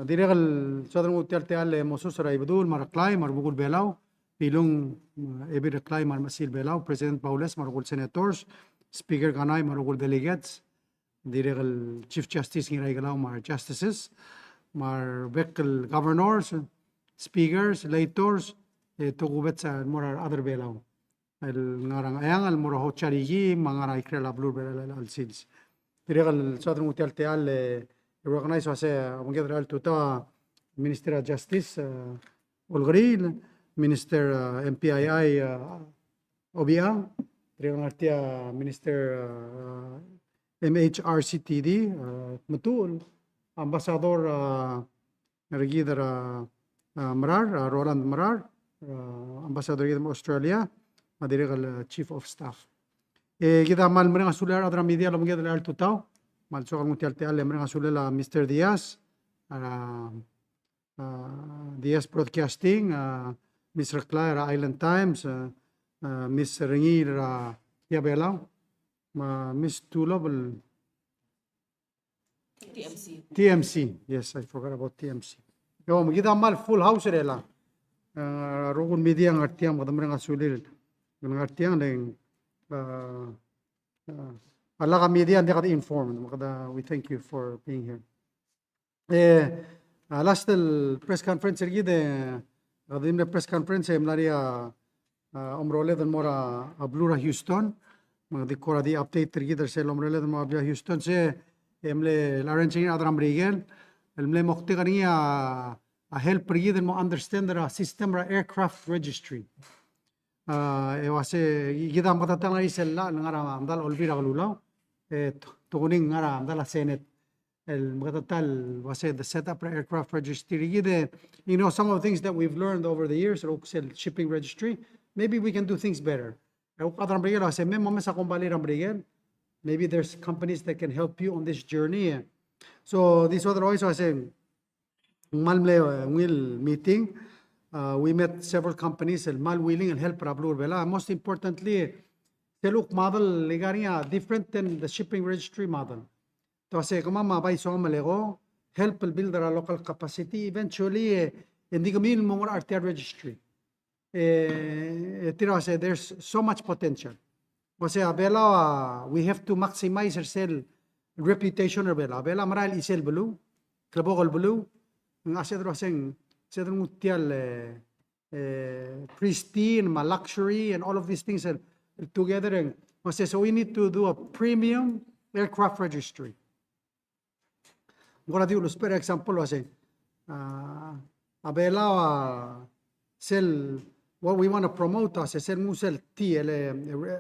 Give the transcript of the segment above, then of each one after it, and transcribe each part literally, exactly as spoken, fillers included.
Dirrek el soad el nguu tia el techall el mo sus er a Ibedul me a Reklai me a rubekul Belau, Ilung, eh, Ebil Reklai me a Remechesil Belau, President Baules me a rokui el senators, Speaker Kanai me a rokui el delegates, dirrek el Chief Justice Ngiraikelau me a re justices, me a rebek el governors, speakers, legislators, e tokubets el mo er a rechad er Belau el ngar er a Ngcheangel el mo er a hotel er kid me a ngar er a ikrel a beluu er Belau el sils. Dirrek el soad el nguu tia el techall el recognize el uase a obengked er a tutau, Minister of Justice, eh, Olkeriil, Minister, eh, M P I I, eh, Obichang, dirrek el ngar tia Minister, eh, M H R C T D, eh, Tmetuchl, Ambassador, eh, er kid er a, a, Mrar, a, Roland Mrar, a, Ambassador er kid er a Australia, me a dirrek el, a, Chief of Staff. E kid a kmal mereng a sulel a rechad er a media el obengked er a tutau, me a lsoak el nguu tia el techall e mereng a sulel a Mister Diaz, a, a, Diaz Broadcasting, a, Miss Reklai er a Island Times, a, a, Miss Rengiil er a Tia Belau, me a Miss Tulop el T M C. T M C. Yes, I forgot about T M C. Yo, me kid a kmal full house er elechang. A, rokui el media a ngar tiang, me kede mereng a sulir el ngar tiang, le ng, a, a, a lak a media ng diak de informed, me kede, we thank you for being here. E, a, last el press conference er kid, e, a di mle press conference, e mla er ngii a, a, omeroled el mo er a, a beluu er a Houston. Me ng di kora di update er kid er sel omeroled el mo er a beluu er a Houston, se, e mle arrange er ngii a rechad er a Merikel el mle moktek er ngii a, a help er kid el mo understand er a system er a aircraft registry. A, e uase, kid a meketeketang er sel llach el ngar er a medal a Olbiil er a Kelulau, e, to-, tokubets el ngar er a medal a Senate el meketeketang el uase the setup er a aircraft registry er kid, e, you know, some of the things that we've learned over the years, el kuk sel shipping registry, maybe we can do things better. E kuk a rechad er a Merikel el uase, me mo mesa a kombalii er a Merikel, maybe there's companies that can help you on this journey. So, this other always uase, ng kmal mle, e, ungil meeting, a, we met several companies el kmal willing el help er a beluu er a Belau. Most importantly, sel kuk model el ngar er ngii a different than the shipping registry model. Te uase kemam a bai soam el eko, help el build er a local capacity, eventually, e, e ng di kemiu el mo ngar er a tia el registry. E, e tir a uase, there's so much potential. Uase a Belau a, we have to maximize er sel reputation er a Belau. A Belau a mera el chisel beluu, klebokel beluu, ng uase te uase ng, se te nguu tia el, e, e, pristine, me a luxury, and all of these things are together. And uase, so we need to do a premium aircraft registry. Ng kora di ulusbech er a example el uase, a, a Belau a sel, what we want to promote a se sel nguu sel T, el, e,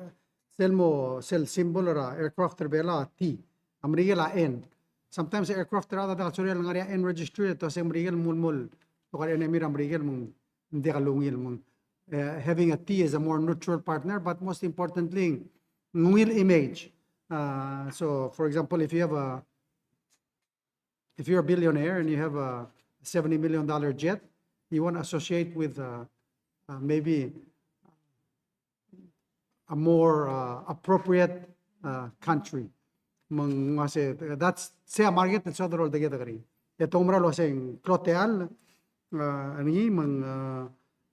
sel mo, sel symbol er a aircraft er a Belau a T. A Merikel a N. Sometimes aircraft er a chad a diak el sorir el ngar er ngii a N registry, te uase Merikel el mul, mul, tokar enemy er a Merikel me ng ng diak lungil me ng, uh, having a T is a more neutral partner, but most importantly, ng ungil image. Uh, so, for example, if you have a, if you're a billionaire and you have a seventy million dollar jet, you want to associate with, uh, uh, maybe a more, uh, appropriate, uh, country. Me ng uase, that's, sei a market el soad el roldekedek er ngii. E te oumera el uase ng klou a techall, uh, er ngii me ng, uh,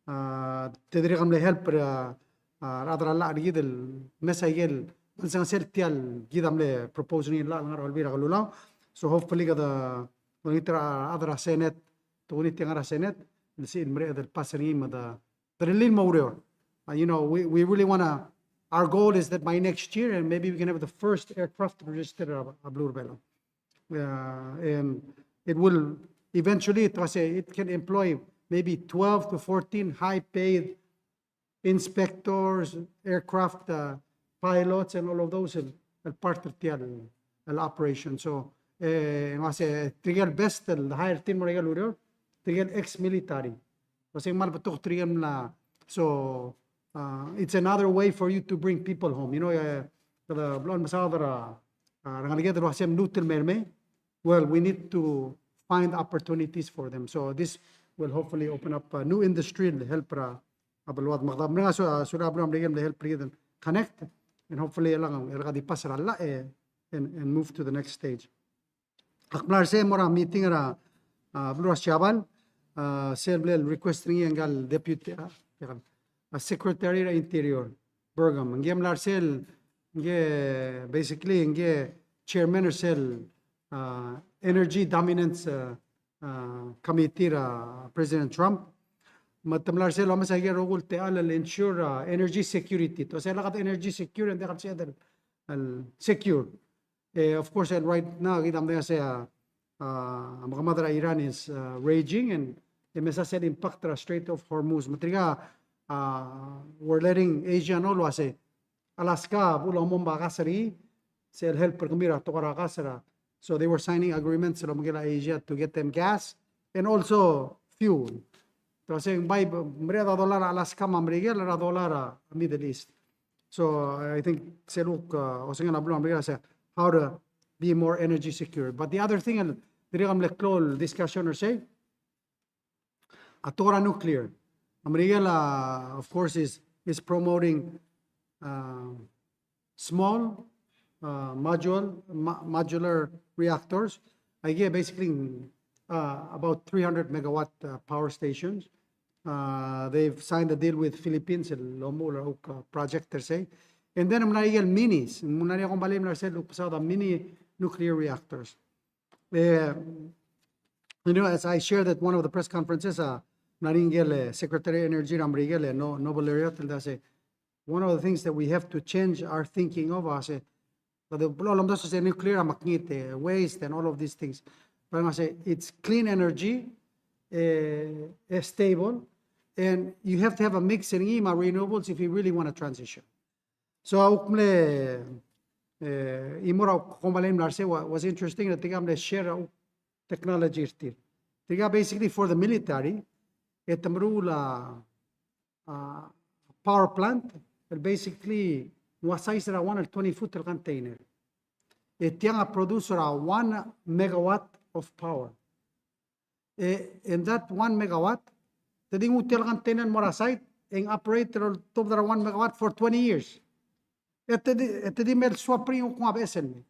uh, te dirrek el mle help er a, uh, rechad er a llach er kid el mesa ikel, me ng sel tia el kid a mle propose er ngii el llach el ngar er a Olbiil er a Kelulau. So hopefully kede olengit er a rechad er a Senate, tokubets el ngar er a Senate, el sebechir el mereched el pass er ngii me de de rirellii el mo oureor. Uh, you know, we, we really want to, our goal is that by next year, and maybe we can have the first aircraft registered er a, a beluu er a Belau. Uh, and it will eventually, te uase, it can employ maybe twelve to fourteen high-paid inspectors, aircraft, uh, pilots, and all of those, el, el part er tia el, el operation. So, e, ng uase, tirke el best, el hire er tir el mo er aike el ureor, tirke el ex-military. Uase ng kmal betok tirke el mla. So, uh, it's another way for you to bring people home. You know, e, kede blechoel mesaod er a, a, rengeleked el uase mluut el mei er mei. Well, we need to find opportunities for them. So this will hopefully open up a new industry el help er a, a beluad. Me kede mereng a su-, a, sulir a beluu er a Merikel el help er kid el connect, and hopefully e le ng, e le kede pass er a llach, e, and, and move to the next stage. Ak mla er sei e mo er a meeting er a, a, beluu er a Siabal, a, sel bla el request er ngii a ngka el deputy, a, a Secretary er a Interior, Burgum. Ngii a mla er sel, ngii, basically, ngii chairman er sel, a, energy dominance, a, a, committee er a President Trump. Me te mla er sel omes a ikel rokui el techall el ensure, a, energy security. Te ua sel lak a energy security, ng diak el sebeched el, el secure. E, of course, el right now, kid a medengei a sei a, a, mekemad er a Iran is, a, raging, and e mesa sel impact er a Strait of Hormuz. Me tirka, a, we're letting Asia know el ua sei Alaska a bo lomomb a gas er ngii, sel help er kemiu er a tekoi er a gas er a. So they were signing agreements el obengkel a Asia to get them gas and also fuel. Te ua sei ng bai, mereched a dollar a Alaska me a Merikel er a dollar a Middle East. So I think sel kuk, uh, osengel a beluu er a Merikel a sei how to be more energy secure. But the other thing, el dirrek el mle klou el discussion er sei, a tekoi er a nuclear. A Merikel, uh, of course, is, is promoting, uh, small, uh, module, mo-, modular reactors. Aike basically, uh, about three hundred megawatt, uh, power stations. Uh, they've signed a deal with Philippines, el omuchel er a, uh, project er sei. And then, ng mla er ngii a ikel minis, ng mla er ngii a kombalii el mla er sei el kuk mesaod a mini nuclear reactors. Eh, you know, as I shared at one of the press conferences, a, ng mla er ngii a ikel, eh, Secretary of Energy er a Merikel, eh, No-, Noble Lariat, el dmu el sei, one of the things that we have to change our thinking of, a sei, kede bo lomdasu el sei nuclear a mekngit, eh, waste and all of these things. But ng sei, it's clean energy, eh, eh, stable, and you have to have a mix er ngii me a renewables if you really want to transition. So a kuk mle, eh, chimo er a kuk kombalii el mla er sei wa-, was interesting, e tirka a mle share a kuk technology er tir. Tirka basically for the military, e te meruul a, a power plant, el basically ng ua size er a one el twenty foot el container. E tiang a produce er a one megawatt of power. E, and that one megawatt, te di nguu tia el container el mo er a site, e ng operate el oltobed er a one megawatt for twenty years. E te di, e te di mle swap er ngii e kuk nguu a beches el mei.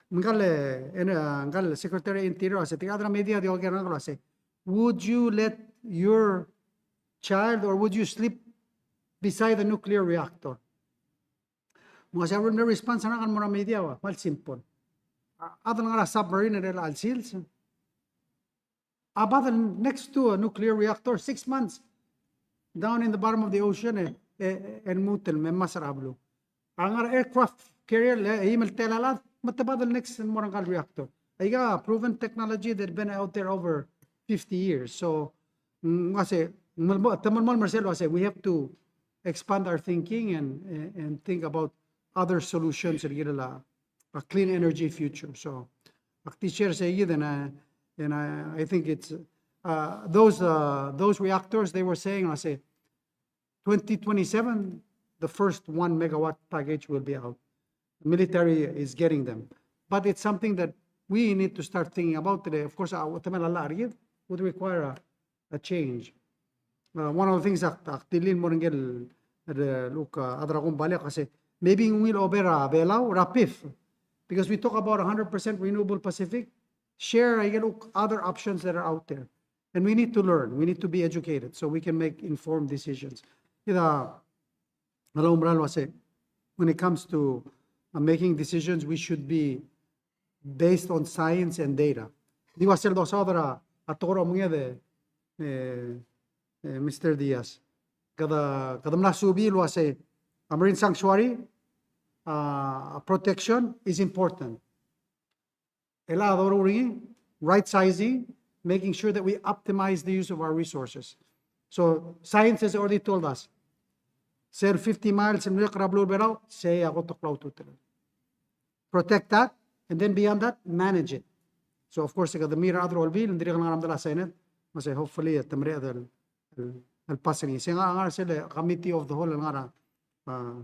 Ngka el, e, ngka el Secretary Interior a sei, tirka a chad er a media a di oker er ngak el uasei, would you let your child or would you sleep beside a nuclear reactor? Me ng uasei a uriul el response er ngak el mo er a media a ua, kmal simple. A chad el ngar er a submarine er chelecha el sils a bad el next to a nuclear reactor, six months down in the bottom of the ocean, e, e, e lmuut el me mesa er a beluu. A ngar er a aircraft carrier, e, e eim el telael a chad, me te bad el next el mo er ngka el reactor. Aika proven technology that been out there over fifty years. So, mm, ng uasei, melemolem, te melemolem er sel uasei, we have to expand our thinking and, and, and think about other solutions er a, a clean energy future. So, ak di share sei kid, and I, and I, I think it's, uh, those, uh, those reactors, they were saying, a sei, twenty twenty-seven, the first one megawatt package will be out. Military is getting them. But it's something that we need to start thinking about today. Of course, a, temel a llach er kid would require a, a change. Uh, one of the things ak, ak dilu el mo er ngii el, el, look, uh, a chad er a kombalii a kmo sei, maybe ng ungil oba er a Belau er a PIF. Because we talk about a hundred percent renewable Pacific, share, I look, other options that are out there. And we need to learn. We need to be educated so we can make informed decisions. Kid a, a loumera el uasei, when it comes to, uh, making decisions, we should be based on science and data. Di ua sel dosaod er a, a tekoi er a omenged e, e, e, Mister Diaz. Kede, kede mla subii el uasei, a marine sanctuary, uh, protection is important. El a doruul er ngii, right sizing, making sure that we optimize the use of our resources. So science has already told us, sel fifty miles el meliuekl er a beluu er a Belau, sei a kot el klou a ultutelel. Protect that, and then beyond that, manage it. So of course, kede mirror a chad er a Olbiil, ng dirrek el ngar er a medal a Senate, me sei hopefully, e te mereched el, el, el pass er ngii. Sei ngar, ngar er sel committee of the whole el ngar er a, uh,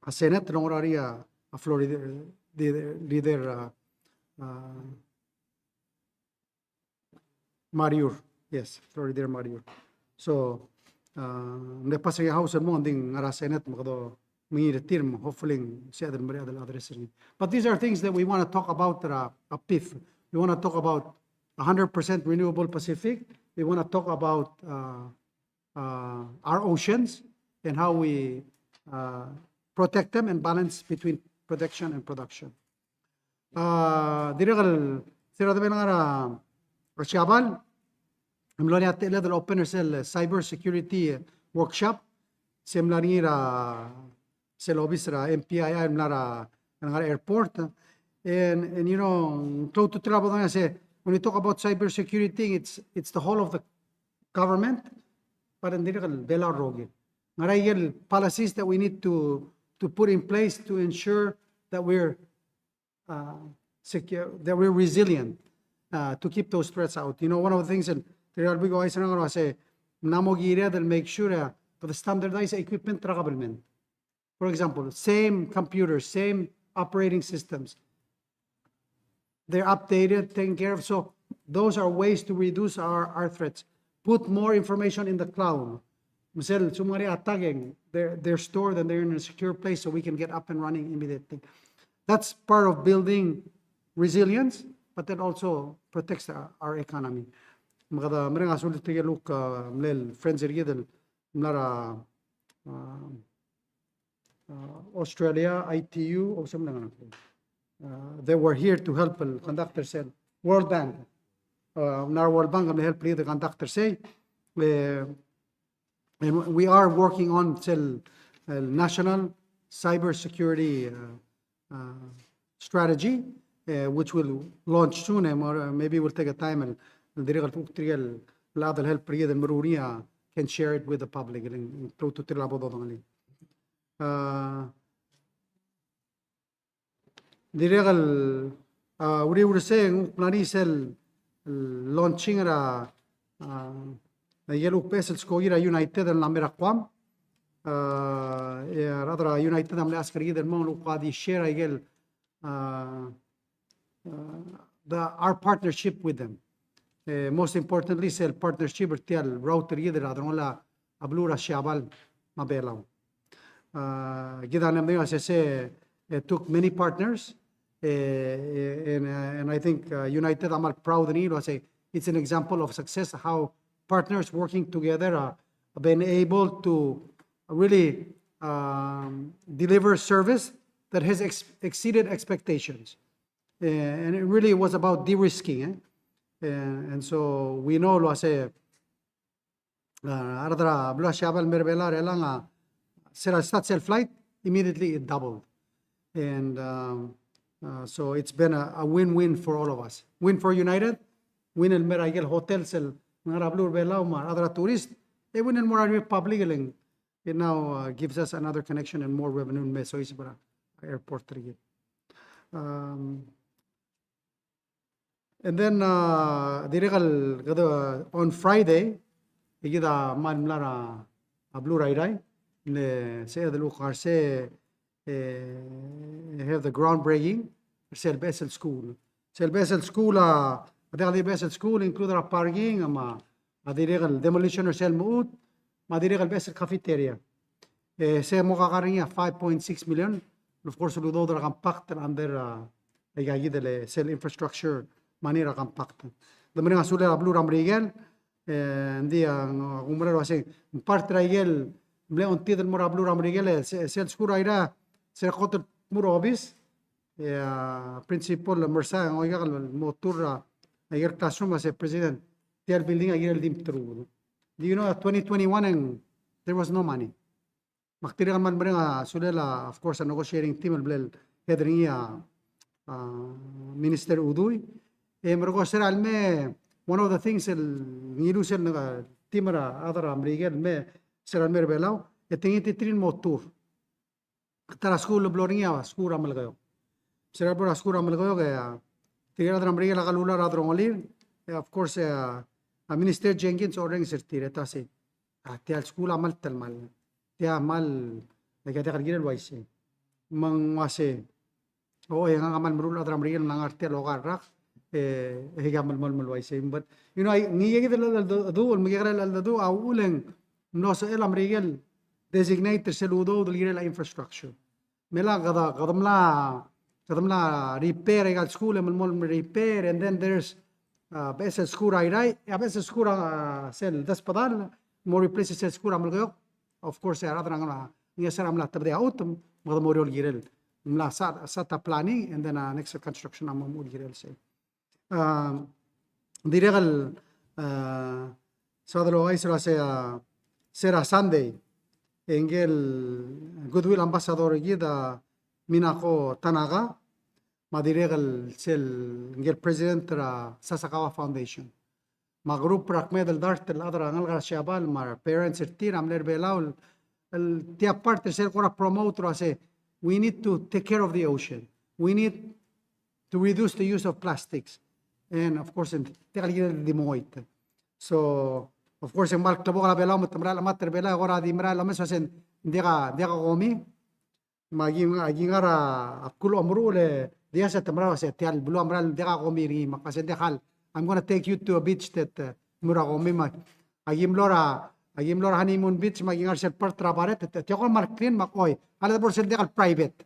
a Senate, el ongerenger er ngii a Floor Leader, leader, leader, uh, uh, Mariur. Yes, Floor Leader Mariur. So, uh, ng di pass er ngii a House el mo, ng di ngar er a Senate me kede mengiil er tir me hopefully ng sebeched el mereched el address er ngii. But these are things that we want to talk about er a, a PIF. We want to talk about a hundred percent renewable Pacific, we want to talk about, uh, uh, our oceans and how we, uh, protect them and balance between protection and production. Uh, dirrek el, se er a debel ngar er a Siabal, e mlo er ngii a techelled el open er sel cyber security workshop, se mla er ngii er a sel obis er a M P I I el mla er a, el ngar er a airport. And, and, you know, klou a ultutelel a bo dongii a se, when we talk about cyber security, it's, it's the whole of the government, but ng dirrek el Belau el rokir. Ngar er ngii a ikel policies that we need to, to put in place to ensure that we're, uh, secure, that we're resilient, uh, to keep those threats out. You know, one of the things that the Real Big Wise a se, ng mo kired el make sure, uh, the standardized equipment er a government. For example, same computers, same operating systems. They're updated, taken care of. So those are ways to reduce our, our threats. Put more information in the cloud. Me sel, se mo ngar er ngii a attack, they're, they're stored and they're in a secure place so we can get up and running immediately. That's part of building resilience, but that also protects our, our economy. Me kede mereng a sulir tirke el kuk, uh, mle friends er kid el mla er a, uh, uh, Australia, I T U, o se mla er a, uh, they were here to help el conduct er sel World Bank. Uh, ng World Bank a mle help er kid el conduct er sei. Uh, and we are working on sel, uh, national cyber security, uh, uh, strategy, uh, which will launch soon, and, uh, maybe we'll take a time and, and dirrek el kuk tirke el chad el help er kid el meruul er ngii a can share it with the public, el, el klou a ultutelel a bo dodengelii. Uh, dirrek el, uh, uriul er sei, ng kuk mla er ngii sel, el launching er a, uh, ikel kuk beches el skoki er a United el mla er a Guam. Uh, e a rechad er a United a mle ask er kid el mo ng kuk di share a ikel, uh, uh, the, our partnership with them. Eh, most importantly, sel partnership er tia el route er kid er a delongelel a beluu er a Siabal me a Belau. Uh, kid a mle medengei el uase se, eh, took many partners, eh, eh, and, uh, and I think, uh, United a kmal proud er ngii el uase it's an example of success, how partners working together, uh, have been able to really, um, deliver service that has ex-, exceeded expectations. Eh, and it really was about de-risking, eh? And, and so we know el uase, uh, a rechad er a beluu er a Siabal el mei er a Belau er chelechang, se er a start sel flight, immediately it doubled. And, um, uh, so it's been a, a win-win for all of us. Win for United, win el mei er a ikel hotel sel ngar er a beluu er a Belau me a rechad er a tourist, e win el mo er a Republic el ng, it now, uh, gives us another connection and more revenue el me soiseb er a airport er kid. Um, and then, uh, dirrek el kede, uh, on Friday, e kid a kmal mla er a beluu er a Irrai, le sebeched el kuk ngar er sei, eh, have the groundbreaking er sel beches el skuul. Sel beches el skuul a, a diak di beches el skuul, include er a parking, me a dirrek el demolition er sel lmuut, me a dirrek el beches el cafeteria. Eh, se mo kakar er ngii a five point six million, of course, el udoud er a compact under, uh, aika kid el sel infrastructure money er a compact. Ng di mereng a sulir a beluu er a Merikel, eh, ng di, ah, ng, ng umerang el uase ng part er a ikel mle ongtid el mo er a beluu er a Merikel, e se, sel skuul er a Irrai, se er a kot el mo er a obis, e a principal el mesa, ng oikak el mo tour er a ikel classroom, a se, "President, tia el building a kirel di mteruul." Do you know, twenty twenty-one e ng, there was no money. Me ak dirrek el kmal mereng a sulel a, of course, a negotiating team el mle head er ngii a, a, Minister Udui. E merekong, se er a lemei, one of the things el ngiluu sel ngar er a team er a chad er a Merikel el mei, se er a lemei er a Belau, e te ngii di tir el mo tour. Ta er a skuul el blo er ngii a skuul er a Melekeok. Se er a blo er a skuul er a Melekeok, e, a, tirke el chad er a Merikel a kelulau er a delongelir, e, of course, e, a, a Minister Jenkins a orrenges er tir, e te uasei, "A, tia el skuul a kmal telemall. Tia a kmal, aika diak el kirel uaisei." Me ng uasei, "O, e ngak a kmal meruul a chad er a Merikel el mla ngar er tia el oker el rak, e, e aika melemolem el uaisei." But, you know, a, ngii kid el cheldecheduch, el mekekerei el cheldecheduch, a uchul e ng mlo sebechel a Merikel el designate er sel udoud el kirel a infrastructure. Me a kede, kede mla, kede mla repair aika el skuul, e melemolem el repair, and then there's a, beches el skuul er a Irrai, a beches el skuul er a, a, sel Desbedall, mo replace sel skuul er a Melekeok. Of course, a rechad er a Ngeso a mla tebedii a chutem, me kede mo oureor el kirel. Mla sa, sa ta planning, and then, a, next construction a mo, mo kirel sei. A, dirrek el, a, sa de lo uaisei el uase, a, se er a Sunday, e ngike el Goodwill Ambassador er kid a Minako Tanaka, me a dirrek el sel, ngike el president er a Sasakawa Foundation. Me a group er a kmeed el dart el chad er a ngalek er a Siabal, me a parents er tir a mle er a Belau, el, el tia part er sel kora promote el uase, we need to take care of the ocean. We need to reduce the use of plastics. And of course, e ng diak el kirel di mengoit. So, of course, e ng kmal klebokel a Belau, me te merael a mat er a Belau, e kora di merael omes el uase ng diak a, diak a komi. Me aki, aki ngar er a bkul omeruul e di uase te merael el uase tia el beluu a merael, ng diak a komi er ngii, me ak uase ng diak el, I'm gonna take you to a beach that, uh, mera komi, me aki mlo er a, aki mlo er a honeymoon beach, me aki ngar er sel part er a baret, e tia ko el kmal clean, me ak, oi, a le bo er sel diak el private.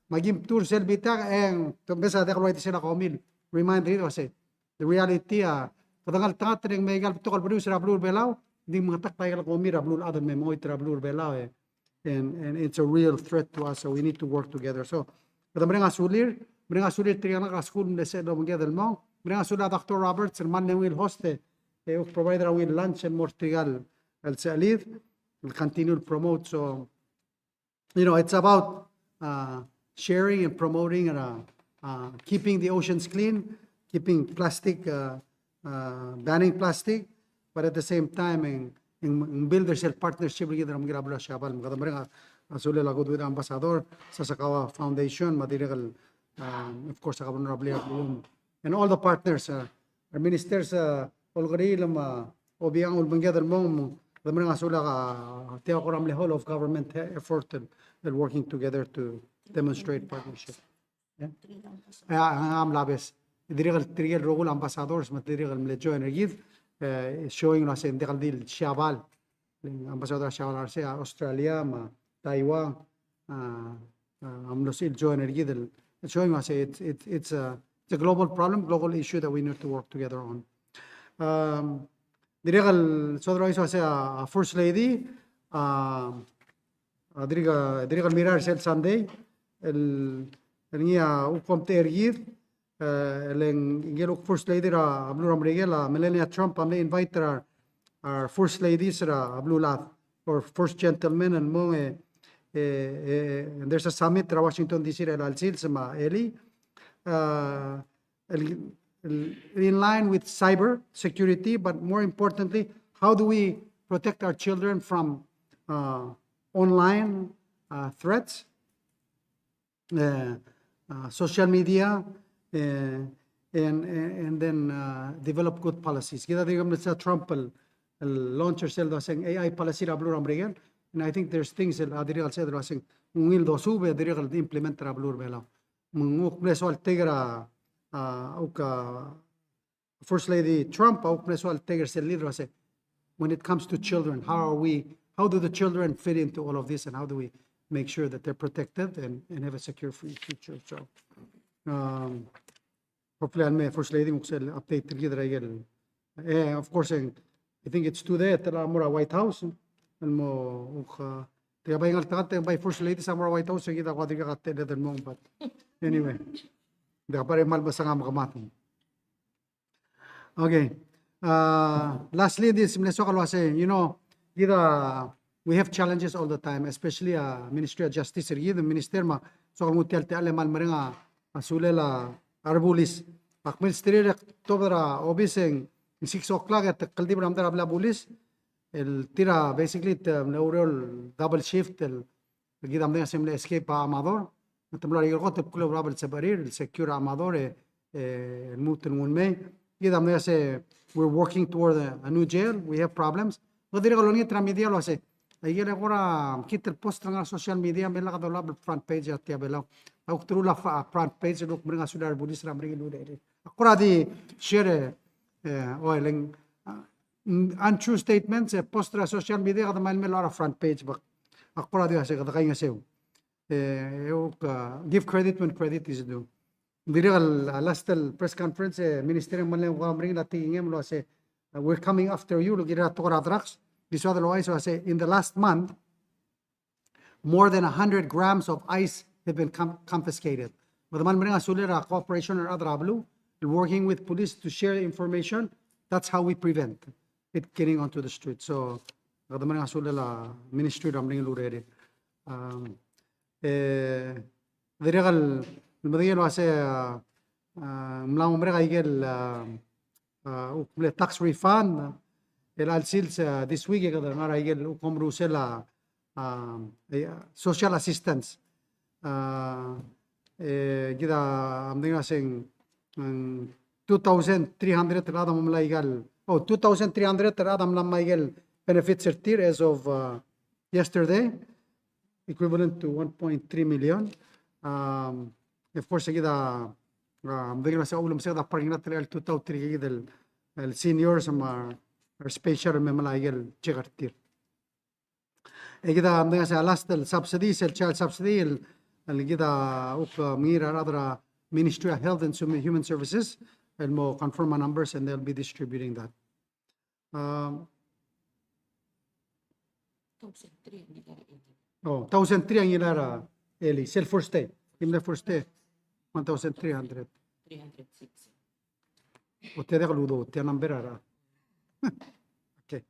Me aki mtuu er sel bitak, e ng, te mesa diak el uaisei er a komi, remind er kid el uase, the reality, a, kede ngeltengat er ngii me aika el betok el berius er a beluu er a Belau, ng di mengetakl aika el komi er a beluulechad el me mengoit er a beluu er a Belau, e. And, and it's a real threat to us, so we need to work together. So, kede mereng a sulir, mereng a sulir tirke el ngalek er a skuul el mle sebechel el obengked el mong, mereng a sulir a Doctor Roberts, el kmal ungil host, e, e kuk provide er a ungil lunch el mo er tirke el, el sechelid, el continue el promote. So, you know, it's about, uh, sharing and promoting and, uh, uh, keeping the oceans clean, keeping plastic, uh, uh, banning plastic, but at the same time, e ng, e ng, e ng build er sel partnership er kid el mo er a beluu er a Siabal. Me kede mereng a, a sulel a Goodwill Ambassador, Sasakawa Foundation, me a dirrek el, um, of course, a Governor er a blil a beluu, and all the partners, uh, our ministers, uh, Olkeriil me a Obichang el obengked el mong, me kede mereng a sulir a tia el kora mle whole of government effort el, el working together to demonstrate partnership. Yeah. A, a, a mla bes. Dirrek el, tirke el rokui el ambassadors, me tirke el mle join er kid, e, showing el uase ng diak el di el Siabal. Ambassador er a Siabal er sei, a Australia, me a Taiwan, a, a, a mlo sebechir el join er kid el, showing el uase it's, it's, it's a, it's a global problem, global issue that we need to work together on. Um, dirrek el, so otherwise, uase a, a First Lady, a, a dirrek, dirrek el mirrael er sel Sunday, el, el ngii a kuk omtechei er kid, e, el ngii a kuk First Lady er a beluu er a Merikel, a Melania Trump, a mle invite er a, a First Ladies er a beluulechad, or First Gentlemen, el mong e, e, e, and there's a summit er a Washington D C er a elecha el sils me a elii. A, el, el, in line with cyber security, but more importantly, how do we protect our children from, uh, online, uh, threats, uh, uh, social media, uh, and, and, and then, uh, develop good policies. Kid a dirk mle mesa Trump el, el launch er sel dousbech A I policy er a beluu er a Merikel. And I think there's things el, a dirrek el sel dousbech ungil dosuub e dirrek el implement er a beluu er a Belau. Me ng kuk mle soal take er a, a, kuk, a, First Lady Trump, a kuk mle soal take er sel lead el uase, when it comes to children, how are we, how do the children fit into all of this, and how do we make sure that they're protected and, and have a secure fu-, future? So, um, hopefully, a leme First Lady ng kuk sel update er kid er a ikel. E, of course, e, I think it's today, e te mo er a White House, el mo, uk, a, tirka bai ngeltengat, e bai First Lady a mo er a White House, e kid a kuk dirkak a techelled el mong, but anyway. Ng diak a bai kmal mesang a mekemat. Okay. Uh, lastly, this mle soak el uase, you know, kid a, we have challenges all the time, especially, uh, Ministry of Justice er kid, Minister me a soak el nguu tia el techall e kmal mereng a, a sulel a rebulis. Ak mesterir e ak tuobed er a obis e ng six o'clock e te kldibel er a medal a blil a bulis. El tir a basically te mle oureor el double shift el kid a medengei se mle escape a Amador. Me te mlo er a ikel kot el bkul a bla el sebechir el secure a Amador e, e lmuut el nguu el mei. Kid a medengei se we're working toward a, a new jail. We have problems. Me dirrek el olengit er a media el uase, aikel e kora mekngit el post er a social media me lak dolab el front page er a Tia Belau. A kuk terul a fa-, front page el kuk mereng a sulir a rebulis er a Merikel el urerel. A kora di share e, e, oi, le ng, a, untrue statements e post er a social media, kede mei el mei el locha er a front page, but a kora di uase kede kaingeseu. E, e, uk, a, give credit when credit is due. Dirrek el, uh, last el press conference, e, Minister, e ng mle ua meringel a tekingem el uase, uh, we're coming after you, el kirel a tekoi er a drugs. Di soad el ouchais el uase, in the last month, more than a hundred grams of ice have been com-, confiscated. Me kede kmal mereng a sulir a cooperation er a rechad er a beluu, working with police to share information. That's how we prevent it getting onto the street. So, kede mereng a sulir a ministry er a meringel el urerir. Um, e, dirrek el, el medengei el uase, a, a, ng mla mo merek a ikel, a, a, kuk mle tax refund, el chelecha el sils, a, this week, e kede ngar er a ikel kuk omerusel a, a, e, social assistance. A, e, kid a medengei el uase ng, ng two thousand three hundred el chad a mo melai a ikal, oh, two thousand three hundred el chad a mla melai a ikel benefits er tir as of, a, yesterday, equivalent to one point three million. Um, of course, kid a, um, medengei el uase a ulemes e kid a parking lot er a two thousand three kid el, el seniors me a, a special me melai a ikel check er tir. E kid a medengei el uase a last el subsidy, el child subsidy, el, el kid a kuk, uh, mengiil er a rechad er a Ministry of Health and Hum-, Human Services, el mo confirm a numbers and they'll be distributing that. Um, oh, thousand three a ngilai er a Eli, sel first day. Kim the first day. One thousand three hundred. Three hundred six. O tia diak el udoud, tia number a rechad. Okay.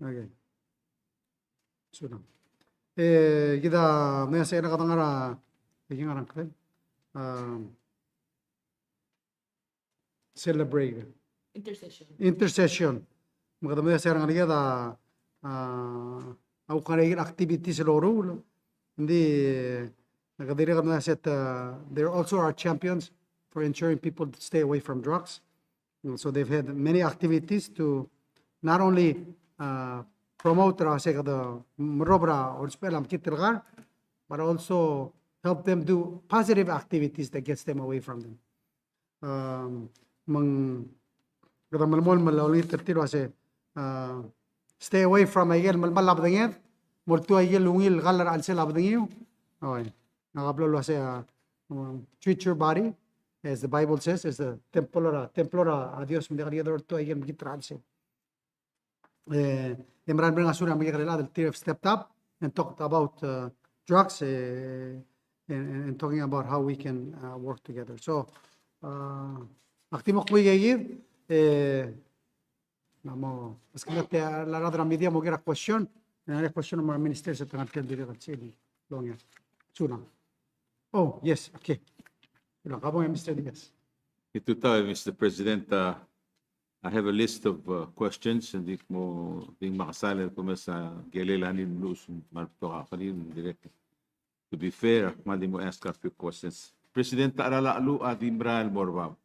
Okay. Sulang. E, kid a, me se er a kede ngar er a, e, ngar er a ngklel. Um, celebrate. Intercession. Intercession. Me kede medengei el uase a rengalek a, a, a kuk ngar er a ikel activities el loruul. Ng di, e, kede dirrek el medengei el uase, a, they're also our champions for ensuring people stay away from drugs. And so they've had many activities to not only, uh, promote er a uase kede merrob er a olsbechel a mekngit el kar, but also help them do positive activities that gets them away from them. Um, me ng kede melemolem el olengit er tir el uase, uh, stay away from a ikel melemall a bedenged, mo oltuu a ikel ungil kall er a chelsel a bedengiu. Oi. Ngak a blo el uase, uh, um, treat your body, as the Bible says, as the temple er a, temple er a Dios, me ng diak el oltuu a ikel mekngit er a chelsel. E, e mera el mereng a sulir a mekekerei el chad el tir have stepped up and talked about, uh, drugs, e, and, and, and talking about how we can, uh, work together. So, uh, ak di mo kmo ikakid, e, me a mo, meskid a tia el chad er a media mo ker a question, e ng ngar er ngii a question er a Minister, se te ngar er tia el dirrek el sel longia. Sulang. Oh, yes, okay. Sulang, ka bong, Mister Diaz. Kuk tutau, Mister President, uh, I have a list of, uh, questions, and di mo, di mekesai el kumes a kelel a ngii el mluches me a rebetok a kerir, dirrek. To be fair, me di mo ask a few questions. President, a cheral a cheluch a di merael el mo er bab.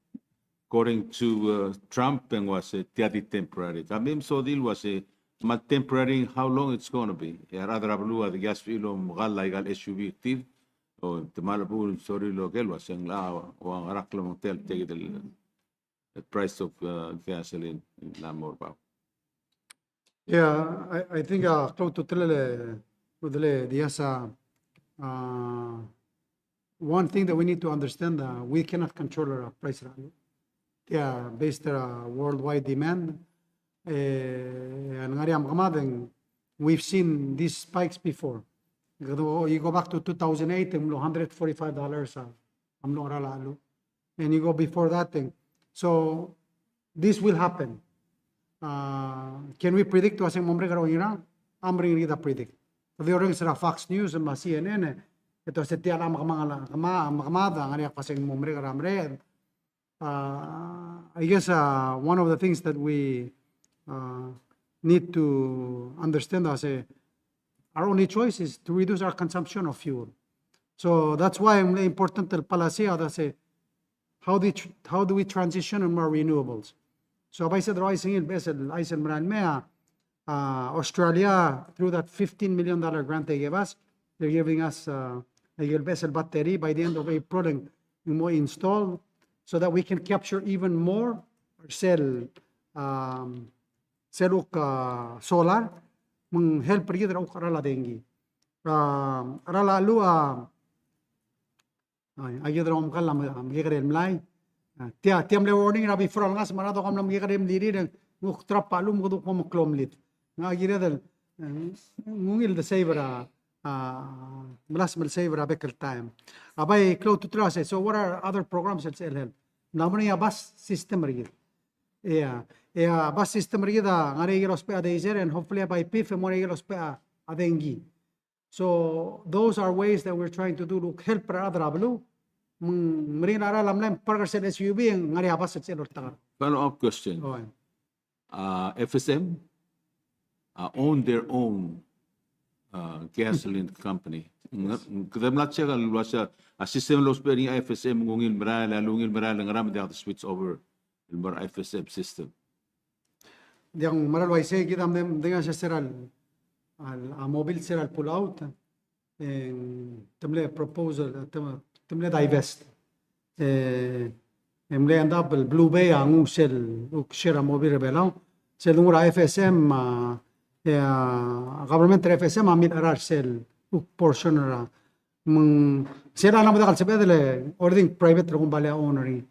According to, uh, Trump, e ng uase tia di temporary. Ka mei me sodii el uase, me a temporary, how long it's gonna be? E a rechad er a beluu a di kmo a sebechir el omekall a ikal S U V er tir, o te mle bo el sorir el oker el uase ng locha ua ngerakl el omengtel tia kid el, the price of, uh, gasoline el mo er bab. Yeah, I, I think, uh, klou a ultutelel, uh, Diaz, uh, one thing that we need to understand, uh, we cannot control, uh, price er a cheluch. Yeah, based, uh, worldwide demand, e, a ngar er ngii a mekemad, e ng, we've seen these spikes before. You go, you go back to two thousand eight, e ng mlo hundred forty-five dollars, uh, a mlo cheral a cheluch. And you go before that thing. So this will happen. Uh, can we predict el uase ng mo merek er a ongerang? A meringel kid a predict. Kede orrenges er a Fox News me a C N N, e te uase tia el mekemad, mekemad, mekemad a ngar er ngii a kmo se ng mo merek er a mereched. Uh, I guess, uh, one of the things that we, uh, need to understand as a, our only choice is to reduce our consumption of fuel. So that's why ng important el policy a se, how do we tr-, how do we transition to more renewables? So a bai se el uaisei el beches el, uaisei el merael mei a, uh, Australia, through that fifteen million dollar grant they gave us, they're giving us, uh, a ikel beches el battery by the end of April, e ng mo install so that we can capture even more er sel, um, sel kuk, uh, solar, me ng help er kid er a kuk cheral a dengki. Um, cheral a cheluch, uh, Oi, a kired el omekall a me-, a mekekerei el mlai. A, tia, tia mle warning er a before el ngasech me a rechad a ko mla mekekerei el mlirir, e ng kuk drop a chelum, kede kuk mo meklou el mlid. Ng kired el, e, ng ungil de save er a, a, melasem el save er a bek el taem. A bai klou a ultutelel el uasei, so what are other programs el sel help? Ng mla mo er ngii a bus system er kid. Ia, ia, bus system er kid a ngar er ngii a ikel ousbech a diesel, and hopefully a bai PIF e mo er ngii a ikel ousbech a, a dengki. So those are ways that we're trying to do to help er a rechad er a beluu. Me ng meringel a cheral a mlai me park er sel SUV e ng ngar er ngii a bus el sel oltak. Follow up question. Oi. Uh, FSM uh, own their own uh, gasoline company. Ng-, ng-, kede mla check el uasei a system el lousbech er ngii a FSM ng ungil merael, a ungil merael, ngera me diak de switch over el mo er a FSM system. Diak, ng mera el uaisei, kid a mle, mle ngar er sel, a, a Mobil sel pull out, e te mle proposal, te, te mle divest. E, e mle end up el Blue Bay a nguu sel, uk share a Mobil er a Belau. Sel nguu er a FSM, a, e, a government er a FSM a mle cherar sel, uk portion er a. Me ng, sel a mla mo diak el sebeched el, already private er a kombalii a owner er ngii.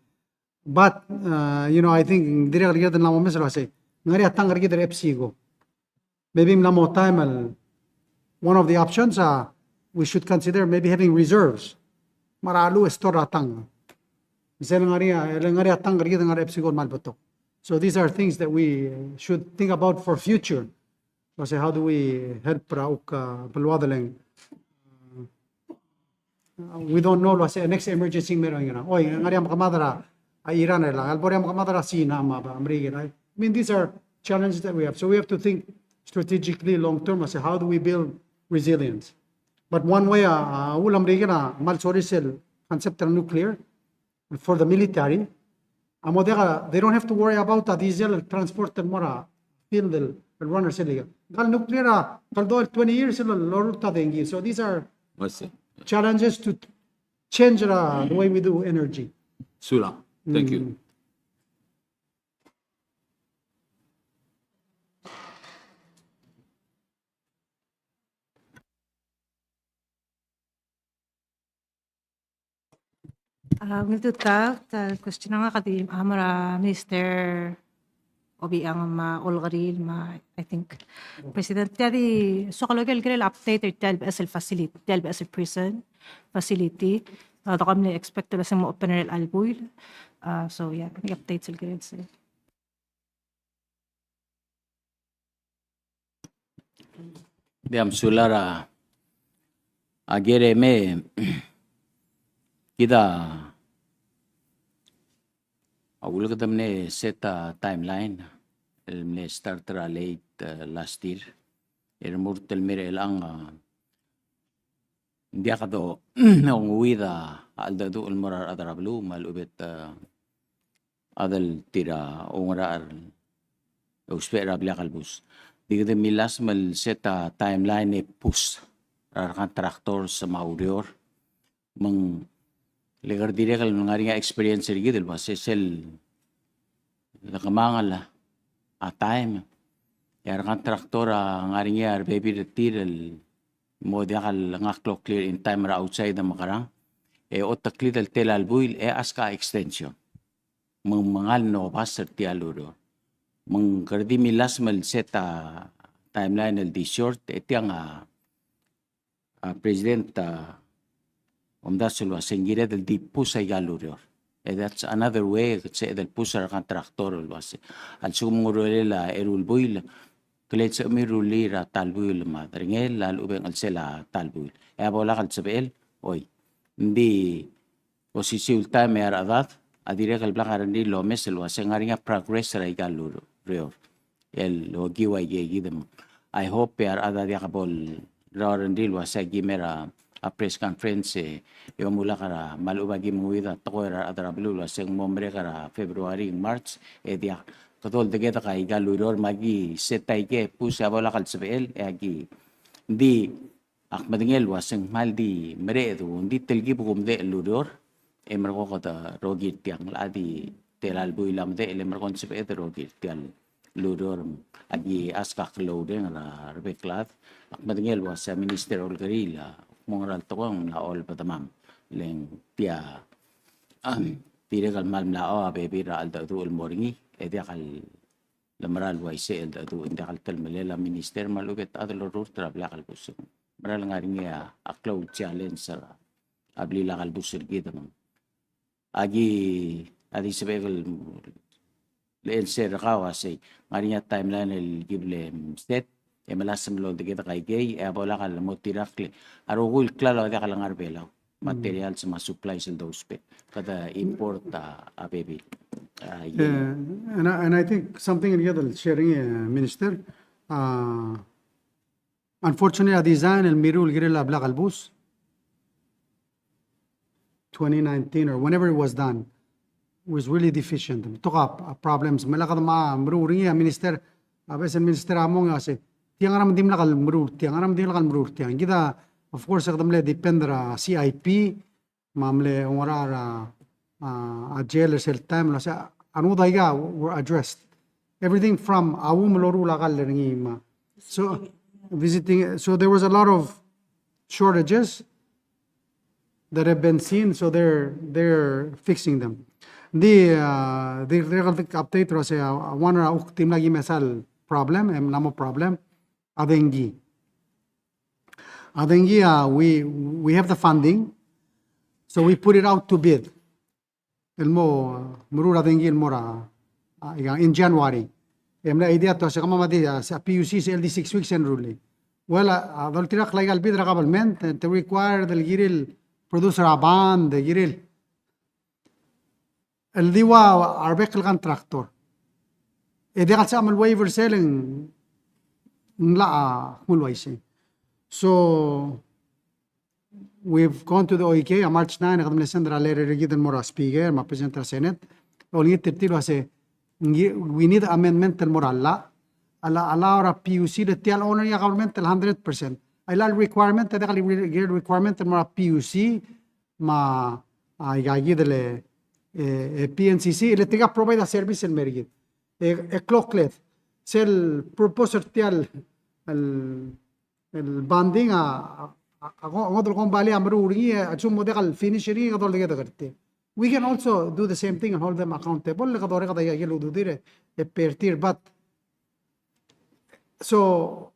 But, uh, you know, I think ng dirrek el kired el mla mo omes el uasei, ng ngar er ngii a tank er kid er a PepsiCo. Maybe ng mla mo taem el, one of the options, uh, we should consider maybe having reserves. Me a rechad a luu e store a tank. Sel ngar er ngii a, el ngar er ngii a tank er kid el ngar er a PepsiCo el kmal betok. So these are things that we should think about for future. Uasei, how do we help er a uk, uh, beluad el ng, uh, we don't know el uasei next emergency me a ngerang. Oi, ng ngar er ngii a mekemad er a Iran er a, a lebo er ngii a mekemad er a Sina me a, me a Merikel. I mean, these are challenges that we have. So we have to think strategically, long term, uasei, how do we build resilience? But one way, uh, uh, a uchul a Merikel a kmal sorir sel concept er a nuclear, for the military. A mo diak, they don't have to worry about a diesel el transport el mo er a field el, el run er sel ikel. Ngka el nuclear a kldobech el twenty years el lorurt a dengki. So these are challenges to change, uh, the way we do energy. Sulang. Thank you. Mm. A, ungil tutau, ta question a ngak a di, a, mo er a Minister Obichang me a Olkeriil me a, I think, President, tia di soak el oker el kirel update er tia el beches el facility, tia el beches el prison facility. A, de ko mle expect el se mo open er a chelecha el buil. A, so, yeah, any updates el kirel se. Diak, mesulang er a, a kirel me kid a, a uleked a mle set a timeline el mle start er a late, uh, last year. E remurt el mei er chelechang, uh, ng diak do, ongeuid a cheldecheduch el mo er a rechad er a beluu me a lechub e te, uh, chad el tir a oungerachel e ousbech er a blil a kelebus. Di kede milasem el set a timeline e push er a recontractors me a ureor. Me ng le kede dirrek el ngar er ngii a experience er kid el uasei sel de kemangel a taem e a recontractor a ngar er ngii a rebebil er tir el mo diak el ngak el clear in time er a outside e mekerang, e oteklid el tela el buil e ask a extension. Me ng mengal nobas er tia el ureor. Me ng kede di milasem el set a timeline el di short, e tiang a, a President a omdasu el uasei ng kired el di push aika el ureor. E that's another way, sebeched el push er a recontractor el uasei a lsekum ng urerel a eru el buil, kele sebechemiu el rullii er a ta el buil me a derengel a lechub e ng chelsel a ta el buil. E a bo lak el sebechel, oi. Ng di osisiu el taem e a rechedad a dirrek el bla ngar er ngii el omes el uasei ng ngar er ngii a progress er aika el ureor el okiu aike kid. Me I hope e a rechad a diak bo lerrau er ngii el uasei aki mei er a press conference e omulak er a, me a lechub aki mengeuid a tekoi er a rechad er a beluu el uasei ng mo merek er a February, March, e diak. Kede oldekedek aika el ureor me aki set aike e push e a bo lak el sebechel e aki. Ng di ak medengei el uasei ng kmal di mereched, ng di telkib kumdechel el ureor e merekong kede rokir tiang. Locha di tela el buil a medechel e merekong sebeched el rokir tia el ureor. Aki ask a kloureng er a rebek el chad. Ak medengei el uasei a Minister Olkeriil a mo ngera el tekoi e ng mla olbedemam. Le ng tia, um, dirrek el kmal mla oba a bebil er a cheldecheduch el mo er ngii, e diak el mera el uaisei el cheldecheduch, ng diak el teletelel a minister me a lechub e te chad el orrurt er a blil a kelebus. Mera el ngar er ngii a klou el challenge er a blil a kelebus er kid me ng Aki, a di sebechek el, le answer er kau a sei, ng ngar er ngii a timeline el ki ble set, e melasem el oldiked a ikei, e a bo lak el mo tirakl a rokui el klalo a diak el ngar er a Belau, materials me a supplies el dousbech, kede import a, a bebil. A, Yeah, and I, and I think something el kid el sharing, uh, Minister, uh, Unfortunately, a design el mirruul el kirel a blil a kelebus, twenty nineteen or whenever it was done, was really deficient. Betok a, a problems. Me a kede mo meruul er ngii a minister, a beches el minister a mong e a sei, tiang a ngera me ng dimlak el meruul tiang, a ngera me ng dimlak el meruul tiang. Kid a, of course, kede mle depend er a C I P, me a mle oungerachel er a, a, a jail er sel taem el uasei a rengud a ika were addressed. Everything from a uchul a loruul a kall er ngii me a. So, visiting, so there was a lot of shortages that have been seen, so they're, they're fixing them. Di, a, di, di update er a sei, a, one er a kuk dimlak ki mesa el problem, e ng mla mo problem, a dengue. A dengue, uh, we, we have the funding, so we put it out to bid. El mo, uh, meruul a dengue el mo er a, uh, in January. E mla idea el uasei kemam a di, uh, se a P U C sel di six weeks e ng rullii. Well, uh, a doltirakl a ikal bid er a government, e te require el kirel produce er a bond, el kirel el di ua a rebek el contractor. E diak el sebecham el waiver sel ng, ng locha, uh, kmu el uaisei. So, we've gone to the O E K, a March nine, e kede mle send er a letter er kid el mo er a Speaker, me a President er a Senate. Olengit er tir el uasei, ngi-, we need amendment el mo er a llach. A la, a la er a P U C, le tia el owner a government el hundred percent. A llach el requirement, a diak el re-, requirement el mo er a P U C, me a, a, ikakid el, e, e, P N C C, el tirka provide a service el mer kid. E, e klokled. Sel purpose er tia el, el, el bonding a, a, a, a, ngodech el kombalii a meruul er ngii, e, a lsekum mo diak el finish er ngii, kede oldekedek er tir. We can also do the same thing and hold them accountable, le kede orreked a ikakid el ududir, e, pay er tir, but so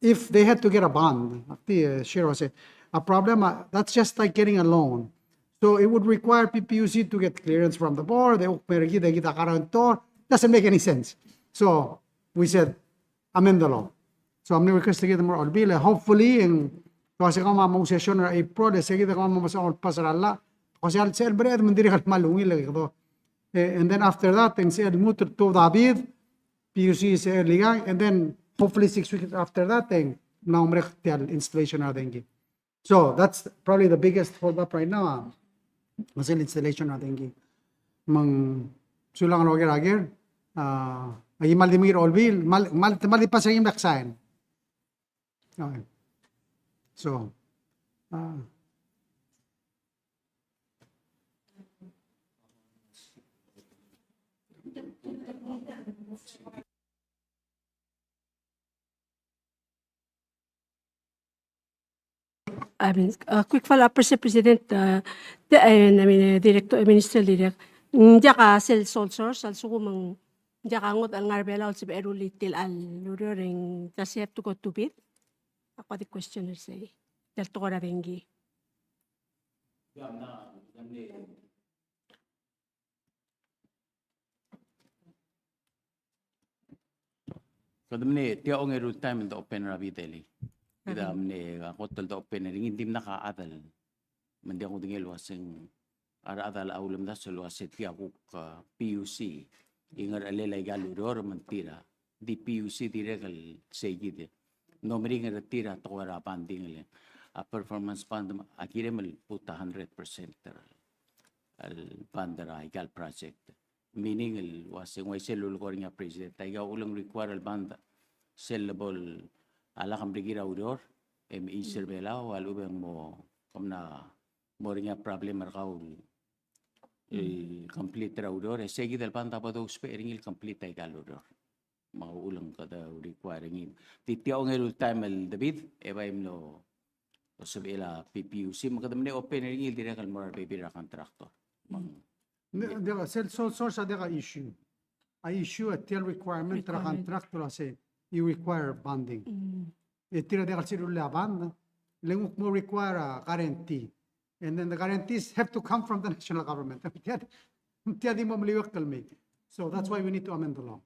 if they had to get a bond, a ti, uh, Shiro said, a problem, uh, that's just like getting a loan. So it would require P P U C to get clearance from the board, e kuk mer kid, e kid a guarantor. Doesn't make any sense. So we said, amend the law. So a mle request er kid el mo er a Olbiil, e hopefully, e ng, so a se kemam a mo session er a April, e se kid a kemam a mo pass er a llach, ko se el, se el bereched me ng dirrek el kmal ungil, e kede, e, and then after that, e ng se el lmuut el tuobed a bid, P U C se el ikang, and then hopefully six weeks after that, e ng mla mo merek tia el installation er a dengki. So that's probably the biggest hold up right now, ah, sel installation er a dengki. Me ng sulang el oker a ker, ah, aki mal di mengiil er a Olbiil, mal, mal, mal di pass er ngii me ak sign. Okay. So, ah, I mean, a quick follow-up, Mister President, uh, the, uh, I mean, uh, Director, Minister Dirrek, mm, diak a sel sole source, a lsekum ng diak a ngodech el ngar er a Belau el sebechel el rullii tia el ureor, e ng, does he have to go to bid? Ak ua di question er sei. Tia el tekoi er a dengki. Kede mle, tia ongeru el taem el de open er a bid e le. Kede mle, a kot el de open er ngii, ng dimlak a chad el, me ng diak kudengei el uaseng, a rechad a ulemdasu el uase tia kuk, ah, P U C. Ng ngerechelel aika el ureor me ng tir a di P U C dirrek el sei kid. Ng meringel er tir a tekoi er a bonding el, a performance bond, a kirem el put a hundred percent er a el bond er aika el project. Meaning el uase ng uaisei el lulekoi er ngii a President, aika uchul e ng require el bond sel lebo a lak mrekir a ureor, e mechis er a Belau, a lechub e ng mo, kom mla mo er ngii a problem er kau el complete er a ureor, e sei kid el bond a bo dousbech er ngii el complete aika el ureor. Me a uchul e ng kede require er ngii. Di tia ongeru el taem el de bid, e bai mlo sebechel a PPUC, me kede mle open er ngii el dirrek el mo er a bebil er a contractor. Me ng Ng, ng diak, sel sole source a diak a issue. A issue a tia el requirement er a contract el uase you require bonding. E tir a diak el sel rullii a bond, le ng kuk mo require a guarantee. And then the guarantees have to come from the national government. Tia, tia di mo meliuekl el mei. So that's why we need to amend the law.